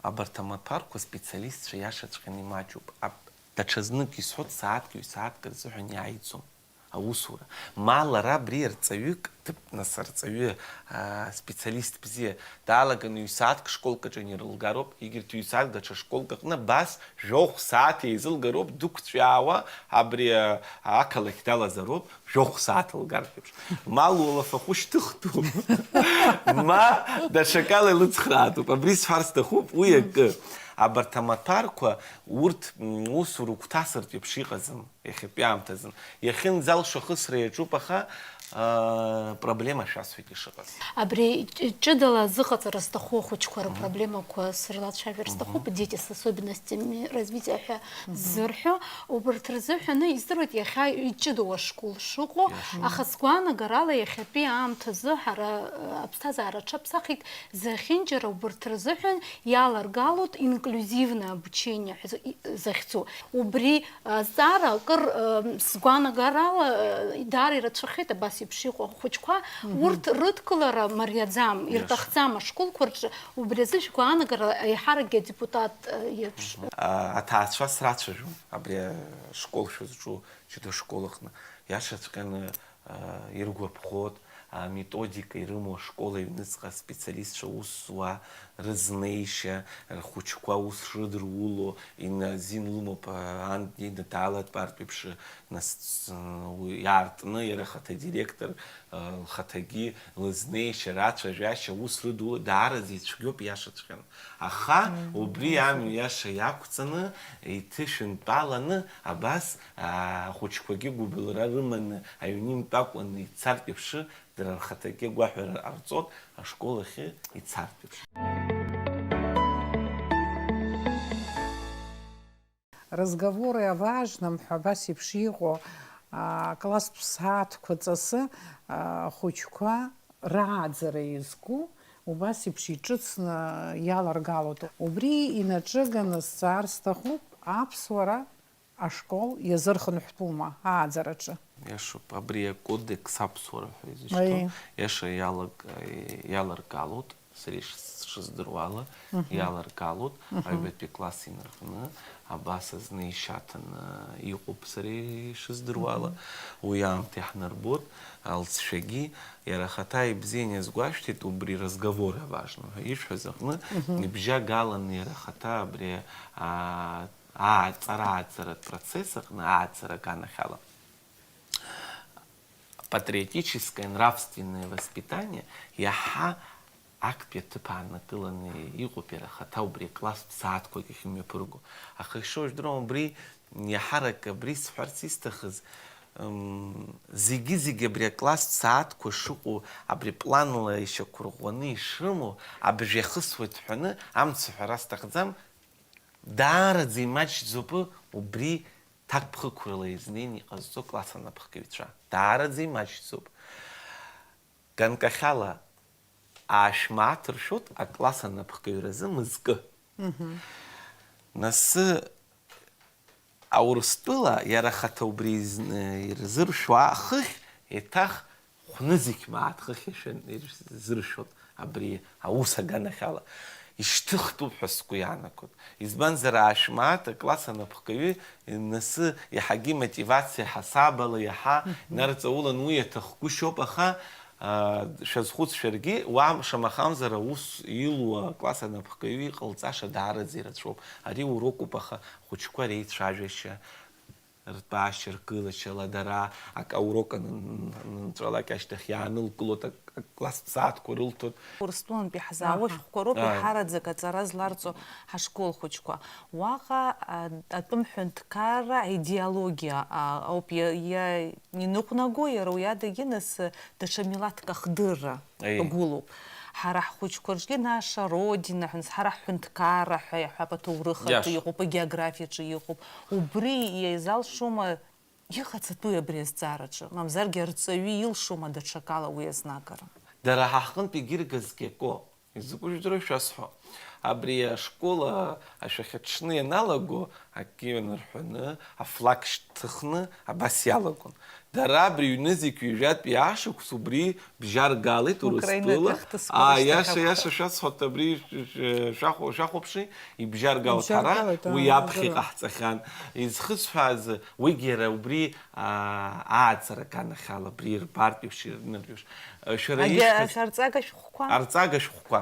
абарҭ амаҭәарқәа специалистцәа иашаҵәҟьаны имаҷуп. Аб-, даҽазнык исҳәоит, сааҭк, ҩ-сааҭк рзыҳәан иааиӡом. Аусура. Ма лара абри арҵаҩык, ҭыԥ, нас, арҵаҩы, аа, специалист бзиа даалаганы ҩ-сааҭк школк аҿы инарылгароуп, егьырҭ ҩ-сааҭк даҽа школк аҟны абас жәохә сааҭ еизылгароуп, дықәҵәиаауа абри, аа, ақалақь далазароуп, жәохә сааҭ лгартә еиԥш. Ма луалафахәы шьҭыхтәуп, ма даҽакала илыцхраатәуп. Абри сҳәар сҭахуп, уи акы. Абарҭ амаҭәарқәа, урҭ, м, усура гәҭасыртә еиԥш иҟаӡам. Иахьатәи аамҭазын. Иахьынӡалшо ахысра иаҿуп, аха, аа, проблема шәасҳәеит ишыҟаз. Абри ҷ-, ҷыдала зыҟаҵара зҭаху ахәыҷқәа Мгм. рыпроблемақәа срылацәажәар Мгм. сҭахуп, дети с особенностями развития ҳәа Мгм. ззырҳәо. Убарҭ рзыҳәаны издыруеит, иахьа иҷыдоу ашкол шыҟоу, Иашоуп. аха сгәаанагарала иахьатәи аамҭазы ҳара, э, аԥсҭазаара аҽаԥсахит, зехьынџьара убарҭ рзыҳәан иаларгалоит инклюзивное обучение ҳәа зы-, и-, захьӡу. Убри Азҵаара акыр, э, сгәаанагарала, э, даара ирацәахеит абас еиԥш иҟоу ахәыҷқәа. Мгм. Урҭ рыдкылара мариаӡам, Иашоуп. ирҭахӡам ашколқәа рҿы, убри азы шәгәаанагара аиҳаракгьы адепутат, э, иеиԥш. А, аҭаацәа срацәажәон абри ашкол шәызҿу ҷыда школ аҟны. Иашаҵәҟьаны, а, иргәаԥхоит, аметодика ирымоу ашкол аҩныҵҟа аспециалистцәа аус зуа рызнеишьа, рхәыҷқәа аус шрыдыруло, ина-, азин лымоуп, а, ан днеины даалатәартә еиԥш, нас, уи иаартны иара ахаҭа директор, а, лхаҭагьы лызнеишьа, рацәажәашьа аус рыдуло даараӡа ицәгьоуп иашаҵәҟьаны. Аха Мм, убри амҩа иашаҵәҟьаны. иаша иақәҵаны, иҭышәынтәаланы, абас, а, ахәыҷқәагьы гәыбылра рыманы, аҩны имтәакәаны ицартә еиԥш, дара рхаҭагьы агәаҳәара ҟарҵоит, ашкол ахьы ицартә еиԥш. Разговоры о важном ҳәа абас еиԥш иҟоу, а, класстә сааҭқәа ҵасы, а, ахәыҷқәа рааӡара иазку убас еиԥш иҿыцны иаларгалоит. Убри инаҿыганы сҵаар сҭахуп, аԥсуара ашкол иазырхынҳәтәума ааӡараҿы? Иашоуп, абри акодекс аԥсуара ҳәа изышьҭоу, Аиеи. иаша иалаг-, иаларгалоит. Сара ишсыздыруала, иаларгалоит, аҩбатәи класс инаркны, абас азны ишьаҭаны иҟоуп сара ишыздыруала, уи аамҭа иаҳнарбоит, алҵшәагьы, иара ахаҭа ибзианы иазгәашәҭеит, убри разговор аважно ҳәа ишәҳәаз аҟны, ибжьагаланы иара ахаҭа абри, аа, ааҵара-ааҵаратә процесс аҟны, ааҵара аганахьала. Патриотическое нравственное воспитание иаҳа актәи аҭыԥ ааннакыланы иҟоуп иара ахаҭа убри акласстә сааҭқәак ахьымҩаԥырго. Аха ишыуа жәдыруан убри, иаҳарак абри сҳәарц исҭахыз, м, зегьы-зегьы абри акласстә сааҭқәа шыҟоу, абри планла ишьақәырӷәӷәаны ишрымоу, абжа иахысуеит ҳәаны амц аҳәара сҭахӡам, даараӡа имаҷӡоуп убри ҭакԥхықәрала изнеины иҟазҵо акласс анапхгаҩцәа. Даараӡа имаҷӡоуп. Ганкахьала аашә мааҭ ршәоит акласс анапхгаҩразы мызкы. Нас Аурыстәыла иара ахаҭа убри изны ирзыршәуа хыхь еиҭах хәнызқь мааҭ хыхь иашәан ирзыршәоит абри аус аганахьала. Ишьҭыхтәуп ҳәа сгәы иаанагоит. Избанзар, аашә мааҭ акласс анапхгаҩы инасы иаҳагьы имотивациа ҳасабала иаҳа инарҵаулан, уи иаҭахгәышьоуп, аха, аа, шәазхәыц шәаргьы, уа шамахамзар аус илуа акласс анапхгаҩы иҟалҵаша даараӡа ирацәоуп. Ари урокуп, аха ахәыҷқәа реицәажәашьа, ртәашьа, ргылашьала дара ак аурок анын-, анынҵәалак ашьҭахь иаанылкылоит, ак-, акласстә сааҭқәа рылҭоит. Урыстәылантәи ҳзаауа Аҳа. Шәҟәқәа роуп Ааи. Еиҳараӡак аҵара зларҵо ҳашкол хәыҷқәа. Уаҟа, а, атәым ҳәынҭқарра аидеологиа, а, ауп иа-, иа-, иныҟәнаго, иара уи адагьы нас, а, даҽа милаҭк ахдырра Аиеи. Гәылоуп. Ҳара ҳхәыҷқәа рҿгьы наша Родина ҳәа, нас ҳара ҳҳәынҭқарра ҳәа иаҳҳәап, аҭоурых аҿы Иаша. Иҟоуп, агеографиаҿы иҟоуп. Убри иазалшома иҟаҵатәуи абри азҵаараҿы, мамзаргьы арҵаҩы илшома даҽакала уи азнагара? Дара ҳа ҳҟынтә егьыргазгьы акоуп. Изакәу жәдыруа шәасҳәо. Абри ашкол ашәахьаҽны ианалаго, акы ианарҳәаны, афлаг шьҭыхны, абас иалагон. Дара абри ҩнызқь ҩажәатәи ашықәс убри бжьаргалеит Урыстәыла. Украинатәи ахҭысқәа Аа, рышьҭахь иаша, акәхап. Иаша шәасҳәоит, абри ш-, ш-, шәахәа-, шәахәаԥши, ибжьаргалт ҳара, Ибжьаргалт, аа, уи аԥхьа ибжьаргалт. Иҟаҳҵахьан. Изхысҳәааз, уигьы иара убри, аа, ааӡара аганахьала, абри ирбартә еиԥш, ирнырҩуш. Шәара Агьа-, ишәҳәаз шәарҵага шәҟәқәа? Арҵага шәҟәқәа.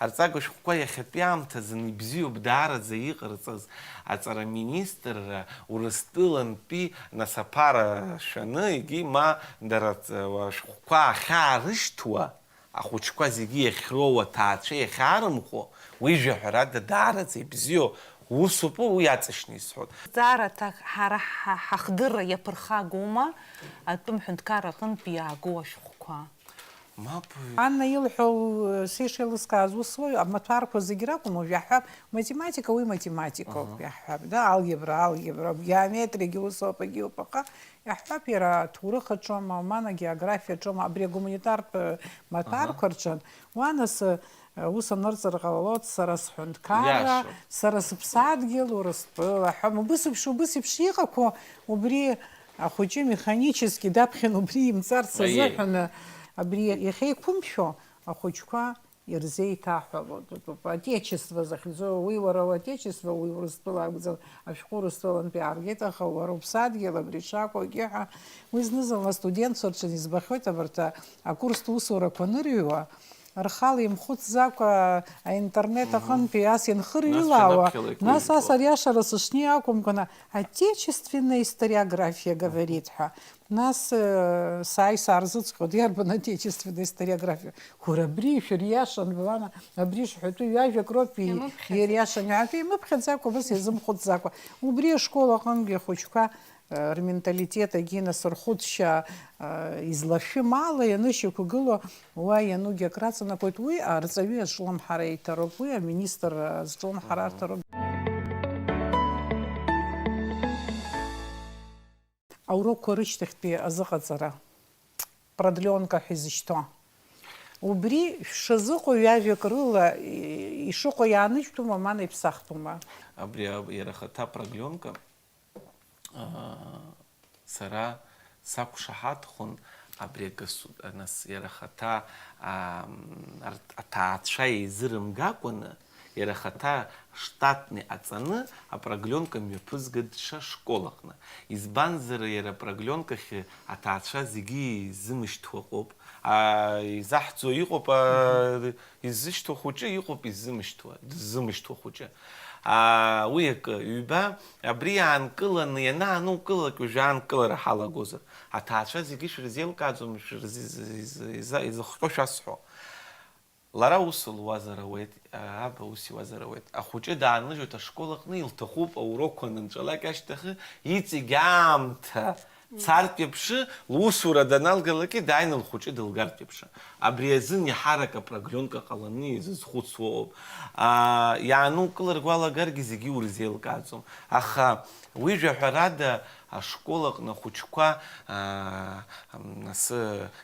Арҵага шәҟәқәа иахьатәи аамҭазын ибзиоуп даараӡа иҟарҵаз аҵара министрра, Урыстәылантәи нас аԥара шәаны, егьи ма дара ц-, шәҟәқәа ахьаарышьҭуа, ахәыҷқәа зегьы иахьроу аҭаацәа иахьаарымхәо, уи жәаҳәарада даараӡа ибзиоу усуп, уи аҵышьны исҳәоит. Зҵаара аҭак ҳара ҳа-, ҳахдырра иаԥырхагоума атәым ҳәынҭқарра аҟынтә иаагоу ашәҟәқәа? Мап. Анна илҳәо, сеиша еилыскааз ус уаҩ, амаҭәарқәа зегь ракәым, уажә иаҳҳәап, математика, уи математикоуп, Аҳа. Иаҳҳәап, да, алгебра, алгебра, геометриагьы усоуп, егьиуп, аха иаҳҳәап, иара аҭоурых аҿоума, ма географиа аҿоума, абри агуманитартә, э, маҭәарқәа Аҳа. Рҿы, уа нас, э, ус анырҵар ҟалалоит, сара сҳәынҭқарра, Иашоуп. Сара сыԥсадгьыл, Урыстәыла ҳәа, убыс еиԥш, убыс еиԥш иҟақәоу, убри ахәыҷы механически даԥхьан убри имҵарц Аиеи. Азыҳәан, абри иахьеиқәымшәо ахәыҷқәа ирзеиҭаҳәалоит. Отечество захьӡу, уи уара уотечество, уи Урыстәыла акәӡам, ашәҟәы Урыстәылантәи ааргеит, аха уара уԥсадгьыл абри шакәу акгьы ҳәа, уи зны-зынла астудентцәа рҿы избахьоит абарҭ акурстә усурақәа анырыҩуа, рхала имхәыцӡакәа аинтернет Мгм. Аҟынтәи ас Нас инхырҩылаауа, шәанаԥхьалак нас ас уиҩуа. Ариашара сышниа акәымкәаны, отечественная историография говорит ҳәа. Нас, э, сааи саарзыҵҟьоит, иарбан отечественная историография? Уара абри шәыриашан, Вана, абри шҳәатәы ҩажәак роуп и-, Имыԥхьаӡакәа. Ириашан, иҳәатәы имыԥхьаӡакәа, абас иазымхәыцӡакәа. Убри ашкол аҟынгьы ахәыҷқәа, э, рменталитет агьи нас рхәыцшьа, э, излашәым ала ианышьақәгыло, уа ианугьы акраҵанакуеит. Уи арҵаҩы азҿлымҳара иҭароуп, уи аминистр азҿлымҳара Мгм. Арҭароуп. Аурокқәа рышьҭахьтәи азыҟаҵара, продлёнка ҳәа изышьҭоу. Убри шәшазыҟоу ҩажәак рыла и-, ишыҟоу иааныжьтәума, мана иԥсахтәума? Абри а-, иара ахаҭа продлёнка, аа, сара сақәшаҳаҭхон, Абри агасу-, нас иара ахаҭа, ам, арҭ-, аҭаацәа еизырымгакәаны, иара ахаҭа штатны иҟаҵаны апрогленка мҩаԥызгеит даҽа школаҟны. Избанзар, иара апрогленкахь аҭаацәа зегьы изымышьҭуа ыҟоуп. А, изаҳӡо иҟоуп, а, изышьҭоу хәыҷы, иҟоуп изымышьҭуа, дыззымышьҭуа хәыҷы. А, уи акы, ҩба, абри иаанкыланы ианаанукылак, уажәы аанкылара ҳалагозар, аҭаацәа зегьы шәрызеилкааӡом, шәрыз-, иза-, изыхҟьо шәасҳәо. Лара ус луазар ауеит, аба ус иуазар ауеит. Ахәыҷы дааныжьуеит ашкол аҟны, илҭахуп аурокқәа анынҵәалак ашьҭахьы, иҵегь аамҭа цартә еиԥшы, лусура даналгалакгьы дааины лхәыҷы дылгартә еиԥшы. Абри азын иаҳарак апрогленка ҟаланы изызхәыцуа ыҟоуп. Аа, иаанукылар гәалагаргьы зегьы урзеилкааӡом. Аха уи жәаҳәарада ашкол аҟны ахәыҷқәа, аа, нас,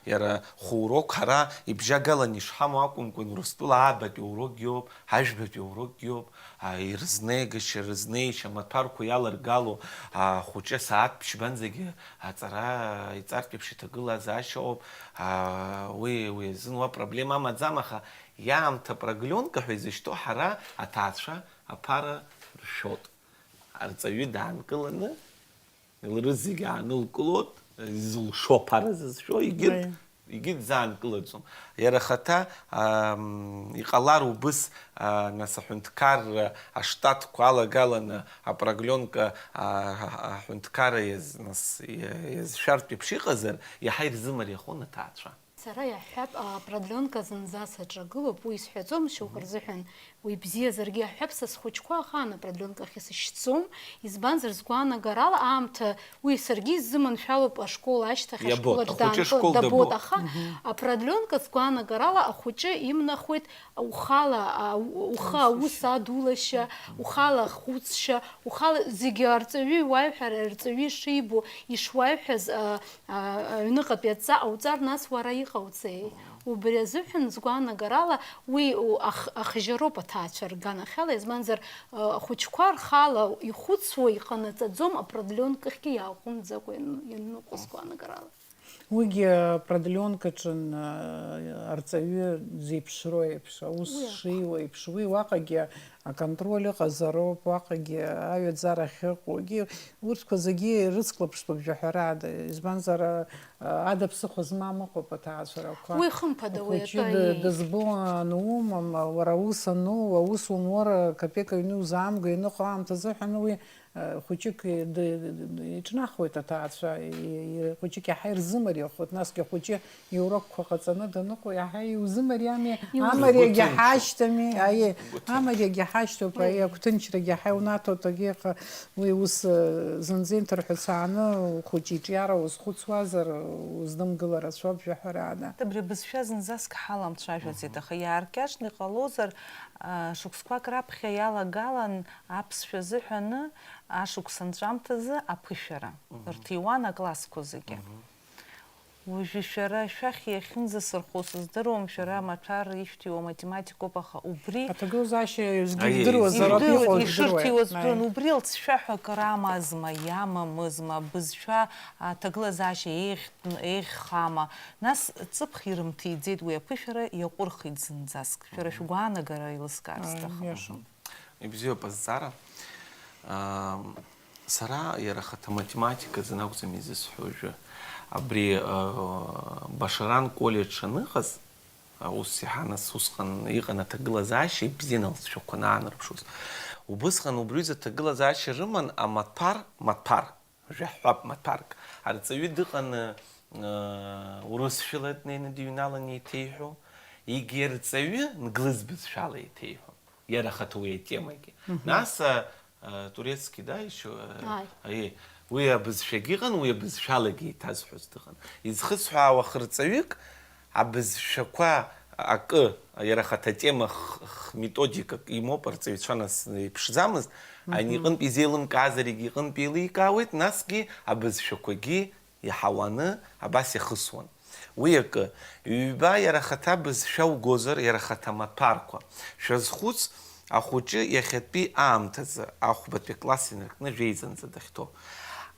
иара хәурок ҳара ибжьагаланы ишҳамоу акәымкәан, Урыстәыла аабатәи урокгьы ыҟоуп, ажәбатәи урокгьы ыҟоуп, аа, ирызнеигашьа, рызнеишьа, амаҭәарқәа иаларгало, аа, ахәыҷы асааҭ ԥшьбанӡагьы аҵара иҵартә еиԥш иҭагылазаашьа ыҟоуп, аа, уи, уи азын уа проблема амаӡам, аха иаамҭа апрогленка ҳәа изышьҭоу ҳара аҭаацәа аԥара ршәот. Арҵаҩы даанкыланы, лрызегь аанылкылот, изылшо аԥара зызшо, егьырҭ, Аиеи. егьырҭ заанкылаӡом. Иара ахаҭа, ам, иҟалар убыс, а, нас аҳәынҭқарра аштатқәа алагаланы апрогленка, а, аҳәынҭқарра иаз-, нас, иа-, иазшәартә еиԥш иҟазар, иаҳа ирзымариахон аҭаацәа. Сара иаҳҳәап, апрогленка зынӡа саҿагылоуп, уи исҳәаӡом, шьоук Мгм. рзыҳәан уи бзиазаргьы иаҳҳәап, са схәыҷқәа ахаан апрогленка ахь исышьҭӡом, избанзар, сгәаанагарала аамҭа уи саргьы исзыманшәалоуп ашкол ашьҭахь, Иабо, ашкол аҿы ахәыҷы даанкылан, школ дабот, дабо. Аха Мгм. апрогленка сгәаанагарала ахәыҷы имнахуеит ухала, а, у-, ухы Аус аус зшьа. адулашьа, ухала аххәыцшьа, ухала зегьы арҵаҩы иуаҩҳәар, арҵаҩы ишибо, ишуаҩҳәаз, а, а, аҩныҟатәи адҵа ҟауҵар, нас уара иҟауҵеи? Убри азыҳәан, сгәаанагарала, уи у-, ах-, ахжьароуп аҭаацәа рганахьала, избанзар, а, ахәыҷқәа рхала ихәыцуа иҟанаҵаӡом, апродленкахьгьы иааҟәымҵӡакәа иан-, ианыҟоу, сгәаанагарала. Уигьы апродленкаҿы, а, арҵаҩы дзеиԥшроу еиԥш, аус Уи акәхап. шиуа еиԥш, уи уаҟагьы аконтроль ыҟазароуп, уаҟагьы аҩаӡара ахьыҟоугьы, урҭқәа зегьы ирыцклаԥштәуп жәаҳәарада. Избанзар, а, ада ԥсыхәа змам ыҟоуп аҭаацәарақәа. Уи хымԥада, уи Ахәыҷы атәы ды-, аиеит. дызбо анумам, уара аус ану, аус умур, капек аҩны иузаамго, ианыҟоу аамҭазы ҳәа, уи, а, хәыҷык ды-, ды-, ды-, иҿнахуеит аҭаацәа, и-, и-, хәыҷык иаҳа ирзымариахоит, насгьы ахәыҷы иурокқәа ҟаҵаны даныҟоу иаҳа иузымариами, Иузым- амариагьы Игәы ҭынчуп. ҳашьҭами, аиеи, Игәы ҭынчуп. амариагьы ҳашьҭоуп, аиеи, агәҭынчрагьы иаҳа иунаҭоит, агьыҟа уи ус, э, зынӡа инҭырҳәыцааны ухәыҷы иҿиара узхәыцуазар, узнымгыла рацәоуп, жәаҳәарада. Абри абызшәа зынӡаск ҳаламцәажәаӡеит, Мгм. аха иааркьаҿны иҟалозар, а, шықәсқәак раԥхьа иалагалан аԥсшәа азыҳәаны ашықәс анҵәамҭазы аԥышәара Мгм. рҭиуан аклассқәа зегьы. Мгм. Уажәы шәара шәахь иахьынӡасырхо сыздыруам, шәара амаҭәар ишәҭиуа математикоуп, аха убри Аҭагылазаашьа зегьы Аиеи, идыруазароуп, изымдыруа, иҟоу ишырҭиуаз здыруеит. Аиеи. Убри алҵшәа ҳәа акыр амазма, иамамызма, абызшәа аҭагылазаашьа еиӷь-, еиӷьхама? Нас ҵыԥх ирымҭиӡеит, уи аԥышәара иаҟәырхит зынӡаск. Шәара Мгм. шәгәаанагара еилыскаар Аиеи, сҭахын. Иаша. Ибзиоуп азҵаара. Ам, сара иара ахаҭа математиказын акәӡам изысҳәо уажәы. Абри, а, Башаран коллеџь аныҟаз, аус иаҳан ас усҟан иҟан аҭагылазаашьа, ибзиан алҵшәақәа анаанарԥшуаз. Убысҟан убри аҩыза аҭагылазаашьа рыман амаҭәар, маҭәар, жәаҳәап, маҭәарк. Арҵаҩы дыҟаны, а, урысшәала днеины дыҩналан еиҭеиҳәо, егьи арҵаҩы нглыз бызшәала еиҭеиҳәон. Иара ахаҭа уи атемагьы. Мгм. Нас, а, а, турецки, да, ещё, а, Ааи. аиеи, уи абызшәагьы ыҟан, уи абызшәалагьы еиҭазҳәоз дыҟан. Изхысҳәаауа хырҵаҩык абызшәақәа акы, иара ахаҭа атема х-, х-, методикак имоуп, арҵаҩцәа нас иԥшӡамызт, Мгм. ани иҟынтә изеилымкаазаргьы иҟынтә еиликаауеит, насгьы абызшәақәагьы иаҳауаны абас иахысуан. Уи акы, ҩба иара ахаҭа бызшәа угозар, иара ахаҭа маҭәарқәа шәазхәыц, ахәыҷы иахьатәи аамҭазы, ахәбатәи акласс инаркны жәеизанӡа дахьҭоу.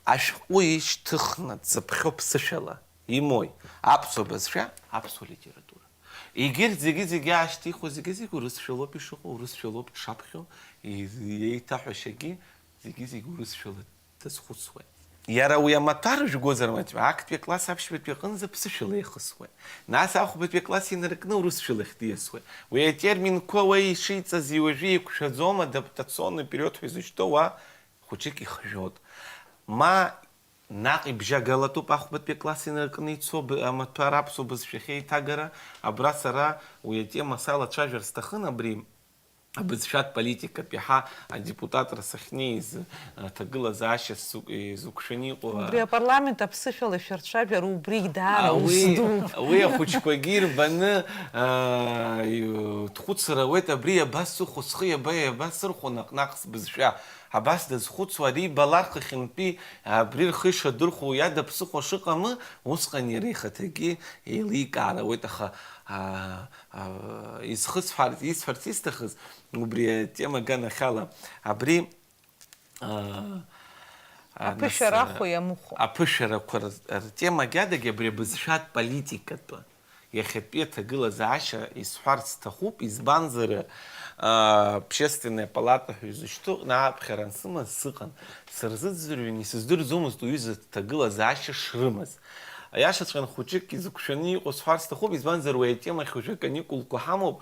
Ашәҟәы ишьҭыхны дзыԥхьо ԥсышәала, Имои, аԥсуа бызшәа, аԥсуа литература. Егьырҭ зегьы-зегьы аашьҭихуа, зегьы-зегьы урысшәалоуп ишыҟоу, урысшәалоуп дшаԥхьо, и-, еиҭаҳәашьагьы зегьы-зегьы урысшәала дазхәыцуеит. Иара уи амаҭәар жәгозар маҷҩы, актәи акласс аԥшьбатәи аҟынӡа ԥсышәала еихысуеит. Нас ахәбатәи акласс инаркны урысшәалахь диасуеит. Уи атерминқәа уа ишиҵаз уажәы еиқәшәаӡом, адаптационный период ҳәа изышьҭоу уа хәыҷык ихжәоит. Ма наҟ ибжьагалатәуп ахәбатәи акласс инаркны ицо б-, амаҭәар аԥсуа бызшәахь еиҭагара, абра сара уи атема салацәажәар сҭахын, абри абызшәатә политикатә иаҳа адепутатра сахьнеиз, аҭагылазаашьа сзықә-, изықәшәаны иҟоу, а, Убри апарламент аԥсышәала шәырцәажәар, убригь даара ус уи, дууп. Уи ахәыҷқәагьы ирбаны, а, ю-, дхәыцыр ауеит, абри иабасыхәо, схы иаба-, иабасырхәо наҟ-наҟ сбызшәа. Абас дазхәыцуа, ари ибалар хыхьынтәи абри рхы ишадырхәо, уи ада ԥсыхәа шыҟамы, усҟан иара ихаҭагьы еиликаар ауеит, аха, а, а, изхысҳәар-, исҳәарц исҭахыз, убри атема аганахьала, абри, а, а, Аԥышәара нас, аху иамыхәо. Аԥышәарақәа р-, ртемагьы адагьы абри абызшәатә политикатәы. Иахьатәи аҭагылазаашьа исҳәарц сҭахуп, избанзар, а, Общественная палата ҳәа изышьҭоу аҟны ааԥхьара ансымаз сыҟан. Сырзыӡырҩын, исыздырӡомызт уҩыза ҭагылазаашьа шрымаз. Аиашаҵәҟьан хәыҷык изықәшәаны иҟоу сҳәарц сҭахуп, избанзар уи атемахь уажәы аканикулқәа ҳамоуп,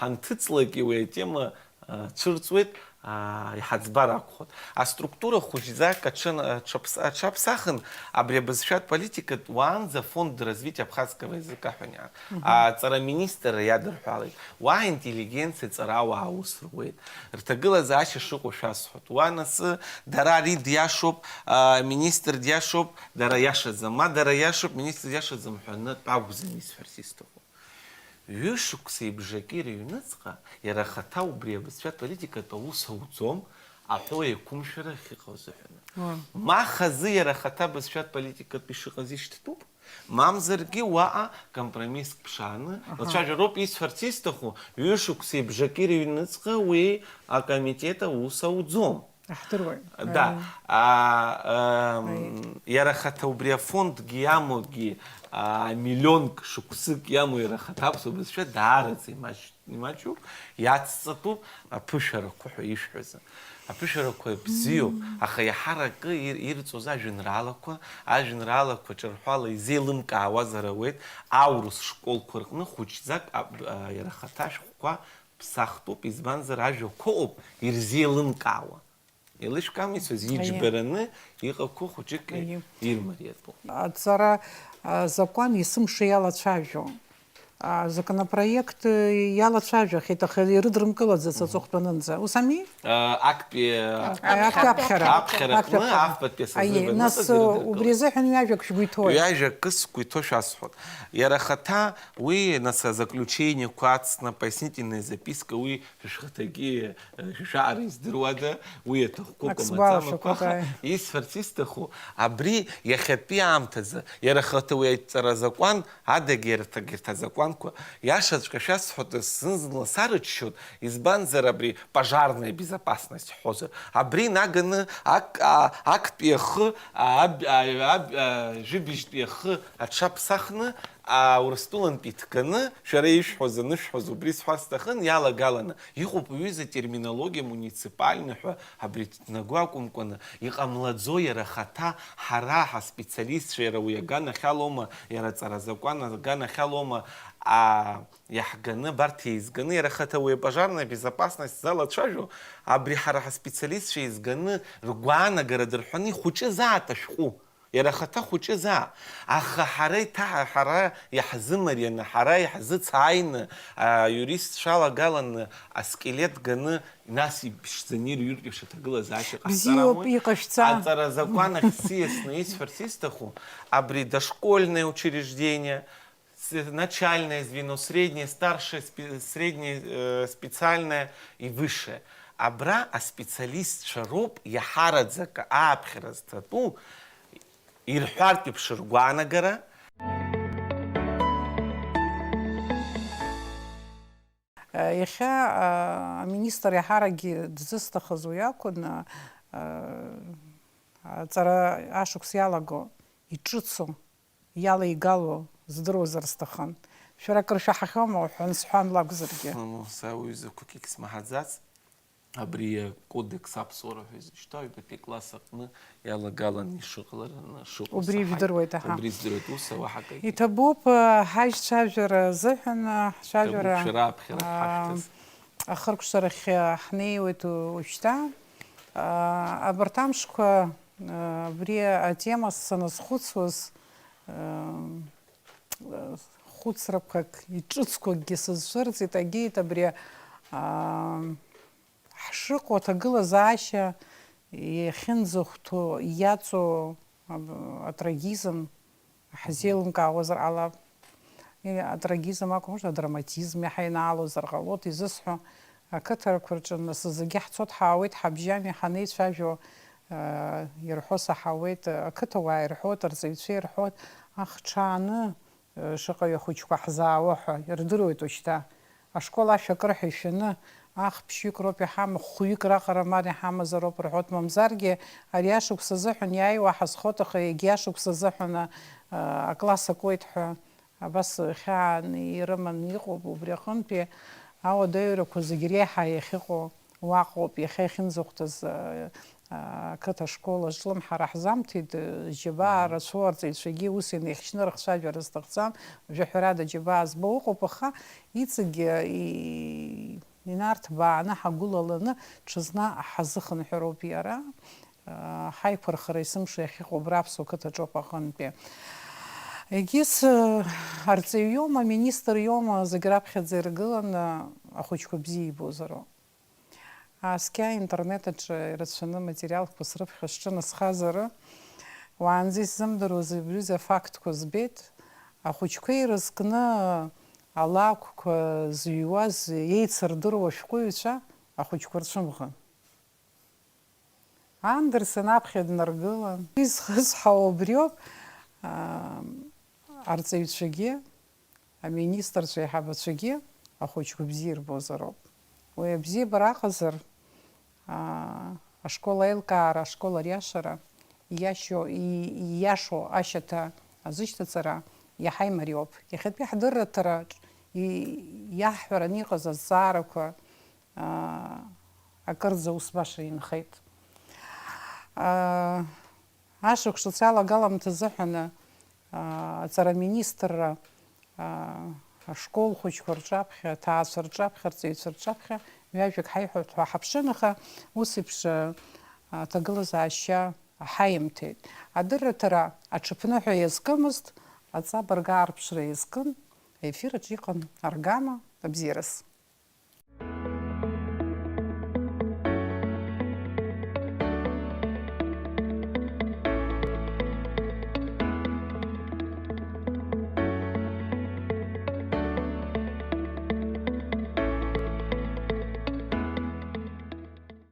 ҳанҭыҵлакгьы уи атема а, цәырҵуеит, а, иҳаӡбар акәхоит. Аструктура хәыҷӡак аҽын-, аҽаԥс-, аҽаԥсахын, абри абызшәатә политикатә уаанӡа Фонд развития абхазского языка ҳәа иаан. Мгм. Аҵара министрра иадырҳәалеит. Уа аинтеллигенциа ҵарауаа аус руеит. Рҭагылазаашьа шыҟоу шәасҳәоит. Уа насы, дара ари диашоуп, а, министр диашоуп, дара иашаӡам. Ма дара иашоуп, министр диашаӡам ҳәа анытә акәӡам исҳәарц исҭаху. Ҩышықәсеи бжаки рыҩныҵҟа иара ахаҭа убри абызшәатә политикатә аус ауӡом, аҳәоу еиқәымшәара ахьыҟоу азыҳәаны. Уа. Ма хазы иара ахаҭа абызшәатә политикатә ишыҟаз ишьҭтәуп, мамзаргьы уаҟа компромисск ԥшааны Аҳа. Лцәажәароуп исҳәарц исҭаху, ҩышықәсеи бжаки рыҩныҵҟа уи акомитет аус ауӡом. Аҳдыруеит. Да. Аиеи. А, ам, Аиеи. Иара ахаҭа убри афондгьы иамоугьы, а, миллионк шықәсык иамоу иара ахаҭа аԥсуа бызшәа даараӡа имаҷ-, имаҷуп, иацҵатәуп аԥышәарақәа ҳәа ишәҳәазы. Аԥышәарақәа бзиоуп, Мм. Аха иаҳар акы ир-, ирҵоз ажәеинраалақәа, ажәеинраалақәа ҿырҳәала изеилымкаауазар ауеит, аурыс школқәа рҟны хәыҷӡак аб-, а, иара ахаҭа ашәҟәқәа ԥсахтәуп, избанзар, ажәақәа ыҟоуп ирзеилымкаауа. Еилышәкаам исҳәаз, Аиеи. Иџьбараны иҟақәоу хәыҷык Аиеи. Ирмариатәуп. Аҵара, а, закәан есымша иалацәажәо. А, законопроект, э, иалацәажәахьеит, аха ирыдрымкылаӡац Мгм. Аҵыхәтәанынӡа. Ус ами? А, актәи, а, Актәи аԥхьара. Аԥхьара. Аԥхьара Актәи аҟны аԥхьара. Афбатәи Аиеи, асозыв нас, анызыҵ э, ирыдыркылеит. Убри азыҳәан ҩажәак шәгәы иҭоуи? Ҩажәак кыс сгәы иҭоу шәасҳәоит. Иара ахаҭа уи, нас, азаключениеқәа ацны, пояснительная записка, уи шәышәхаҭагьы Шәаара издыруада, уи аҭахқәоуп Ак сгәалашәақәоуп, амаӡамақәа, аха ааи. Исҳәарц исҭаху, абри иахьатәи аамҭазы, иара ахаҭа уи аҵара азакәан адагьы, иара ҭагьырҭ азакәанқәа, иашаҵәҟьа шәасҳәоит, зны-зынла сарыччоит, избанзар, абри пожарная безопасность ҳҳәозар, абри наганы ак-, а-, актәи ахы, а-, аб-, а-, аб-, а-, жәибжьтәи ахы аҽаԥсахны, А, Урыстәылантәи иҭганы, шәара ишәҳәоз, анышәҳәоз, убри сҳәар сҭахын, иалагаланы, иҟоуп уҩыза терминологиа муниципальный ҳәа, абри днаго акәымкәаны, иҟамлаӡо иара ахаҭа, ҳара ҳаспециалистцәа, иара уи аганахьалоума, иара аҵара азакәан аганахьалоума, а, иаҳганы, абарҭ еизганы, иара ахаҭа уи апожарная безопасность залацәажәо, абри ҳара ҳаспециалистцәа еизганы ргәаанагара дырҳәаны ихәыҷызаат ашәҟәы. Иара ахаҭа хәыҷызаап, аха ҳара иҭаҳа-, ҳара иаҳзымарианы, ҳара иаҳзыцааины, аиуристцәа алагаланы аскелет ганы, нас иԥшӡаны ирҩыртә еиԥш аҭагылазаашьа ҟаҳҵар Бзиоуп, амуит. Иҟашәҵа. Аҵара азакәан ахь сиасны исҳәарц исҭаху, абри дошкольное учреждение, с-, начальное звено, среднее, старшее, спе-, среднее, э, специальное и высшее. Абра аспециалистцәа роуп иаҳараӡак ааԥхьара зҭатәу, ирҳәартә еиԥш ргәаанагара. Иахьа, а, аминистр иаҳаракгьы дзысҭахыз уи акәын, а, аҵара ашықәс иалаго, иҿыцу, иалеигало здыруазар сҭахын. Шәара акыр шәаҳахьоума уҳәан сҳәан лакәзаргьы. Мамоу, са уаҩы закәык егьсмаҳаӡац. Абри акодекс аԥсуара ҳәа изышьҭоу ҩбатәи класс аҟны иалагаланы ишыҟалараны шыҟоу Убри саҳаит. Ижәдыруеит, аҳа. Убри здыруеит, ус ауа ҳакагьы. Иҭабуп, э, ҳажьцәажәара азыҳәан, э, ҳцәажәара, Иҭабуп, шәара аԥхьара а, ҳашәҭаз. Ахыркәшарахь, э, ҳнеиуеит у-, уажәшьҭа. А, абарҭ амшқәа, э, абри атема саназхәыцуаз, э, хәыцрақәак, иҿыцқәакгьы сызцәырҵит, агеит абри, аа, ҳшыҟоу аҭагылазаашьа иахьынӡахәҭоу, иаҵоу аб-, атрагизм ҳзеилымкаауазар ҟалап. Или атрагизм акәым, может, адраматизм иаҳа инаалозар ҟалоит, изысҳәо, ақыҭарақәа рҿы нас зегьы ҳцоит, ҳаауеит, ҳабжьами, ҳанеицәажәо, аа, ирҳәо саҳауеит, ақыҭауаа ирҳәоит, арҵаҩцәа ирҳәоит, ахҽааны, шаҟаҩы ахәыҷқәа ҳзаауа ҳәа ирдыруеит уажәшьҭа. Ашкол ашә акыр ҳәа ишәаны, аҳ ԥшьҩык роуп иҳамоу, хәҩык раҟара мар иҳамазароуп рҳәоит, мамзаргьы ари ашықәс азыҳәан иааиуа ҳазхоит, аха егьи ашықәс азыҳәан, а, акласс акуеит ҳәа абас хьааны ирыманы иҟоуп, убри аҟынтәи ауадаҩрақәа зегь реиҳа иахьыҟоу уаҟоуп, иахьа иахьынӡахәҭаз, а, а, ақыҭа школ аҿы лымҳара ҳзамҭеит, џьабаа рацәоу арҵаҩцәагьы ус инеихьчны рыхцәажәара сҭахӡам, жәаҳәарада џьабаа збо ыҟоуп, аха иҵегьы и-, инарҭбааны ҳагәылаланы ҽазны ҳазыхынҳәроуп иара, а, ҳаиқәырхара есымша иахьыҟоу абра аԥсуа қыҭаҿоуп аҟынтәи. Егьыс, а, арҵаҩ иоума, аминистр иоума, зегь раԥхьаӡа иргыланы ахәыҷқәа бзиа ибозароуп. Ааскьа аинтернет аҿы ирацәаны аматериалқәа срыԥхьо сҿынасхазар, уаанӡа исзымдыруаз абри афактқәа збеит, ахәыҷқәа ирызкны алакәқәа зыҩуаз еицырдыруа ашәҟәыҩҩцәа ахәыҷқәа рцәымӷын. Андерсен аԥхьа днаргылан. Изхысҳәаау убриоуп, аа, арҵаҩцәагьы, аминистрцәа еиҳабацәагьы ахәыҷқәа бзиа ирбозароуп. Уи абзиабара аҟазар, аа, ашкол аилкаара, ашкол ариашара, ииашьо, и-, ииашоу ашьаҭа азышьҭаҵара иаҳа имариоуп. Иахьатәи ҳдырраҭараҿ и-, иаҳҳәараны иҟаз азҵаарақәа, аа, акырӡа ус баша инхеит. Аа, ашықәс шықәса алагаламҭа азыҳәаны, аа, аҵара аминистрра, аа, ашкол хәыҷқәа рҿаԥхьа, аҭаацәа рҿаԥхьа, арҵаҩцәа рҿаԥхьа ҩажәак ҳаиҳәоит ҳәа ҳаԥшын, аха ус еиԥш, аа, аҭагылазаашьа ҳаимҭеит. Адырраҭара аҽыԥныҳәа иазкымызт, аҵабырг аарԥшра иазкын, аефир аҿы иҟан аргама, абзиараз.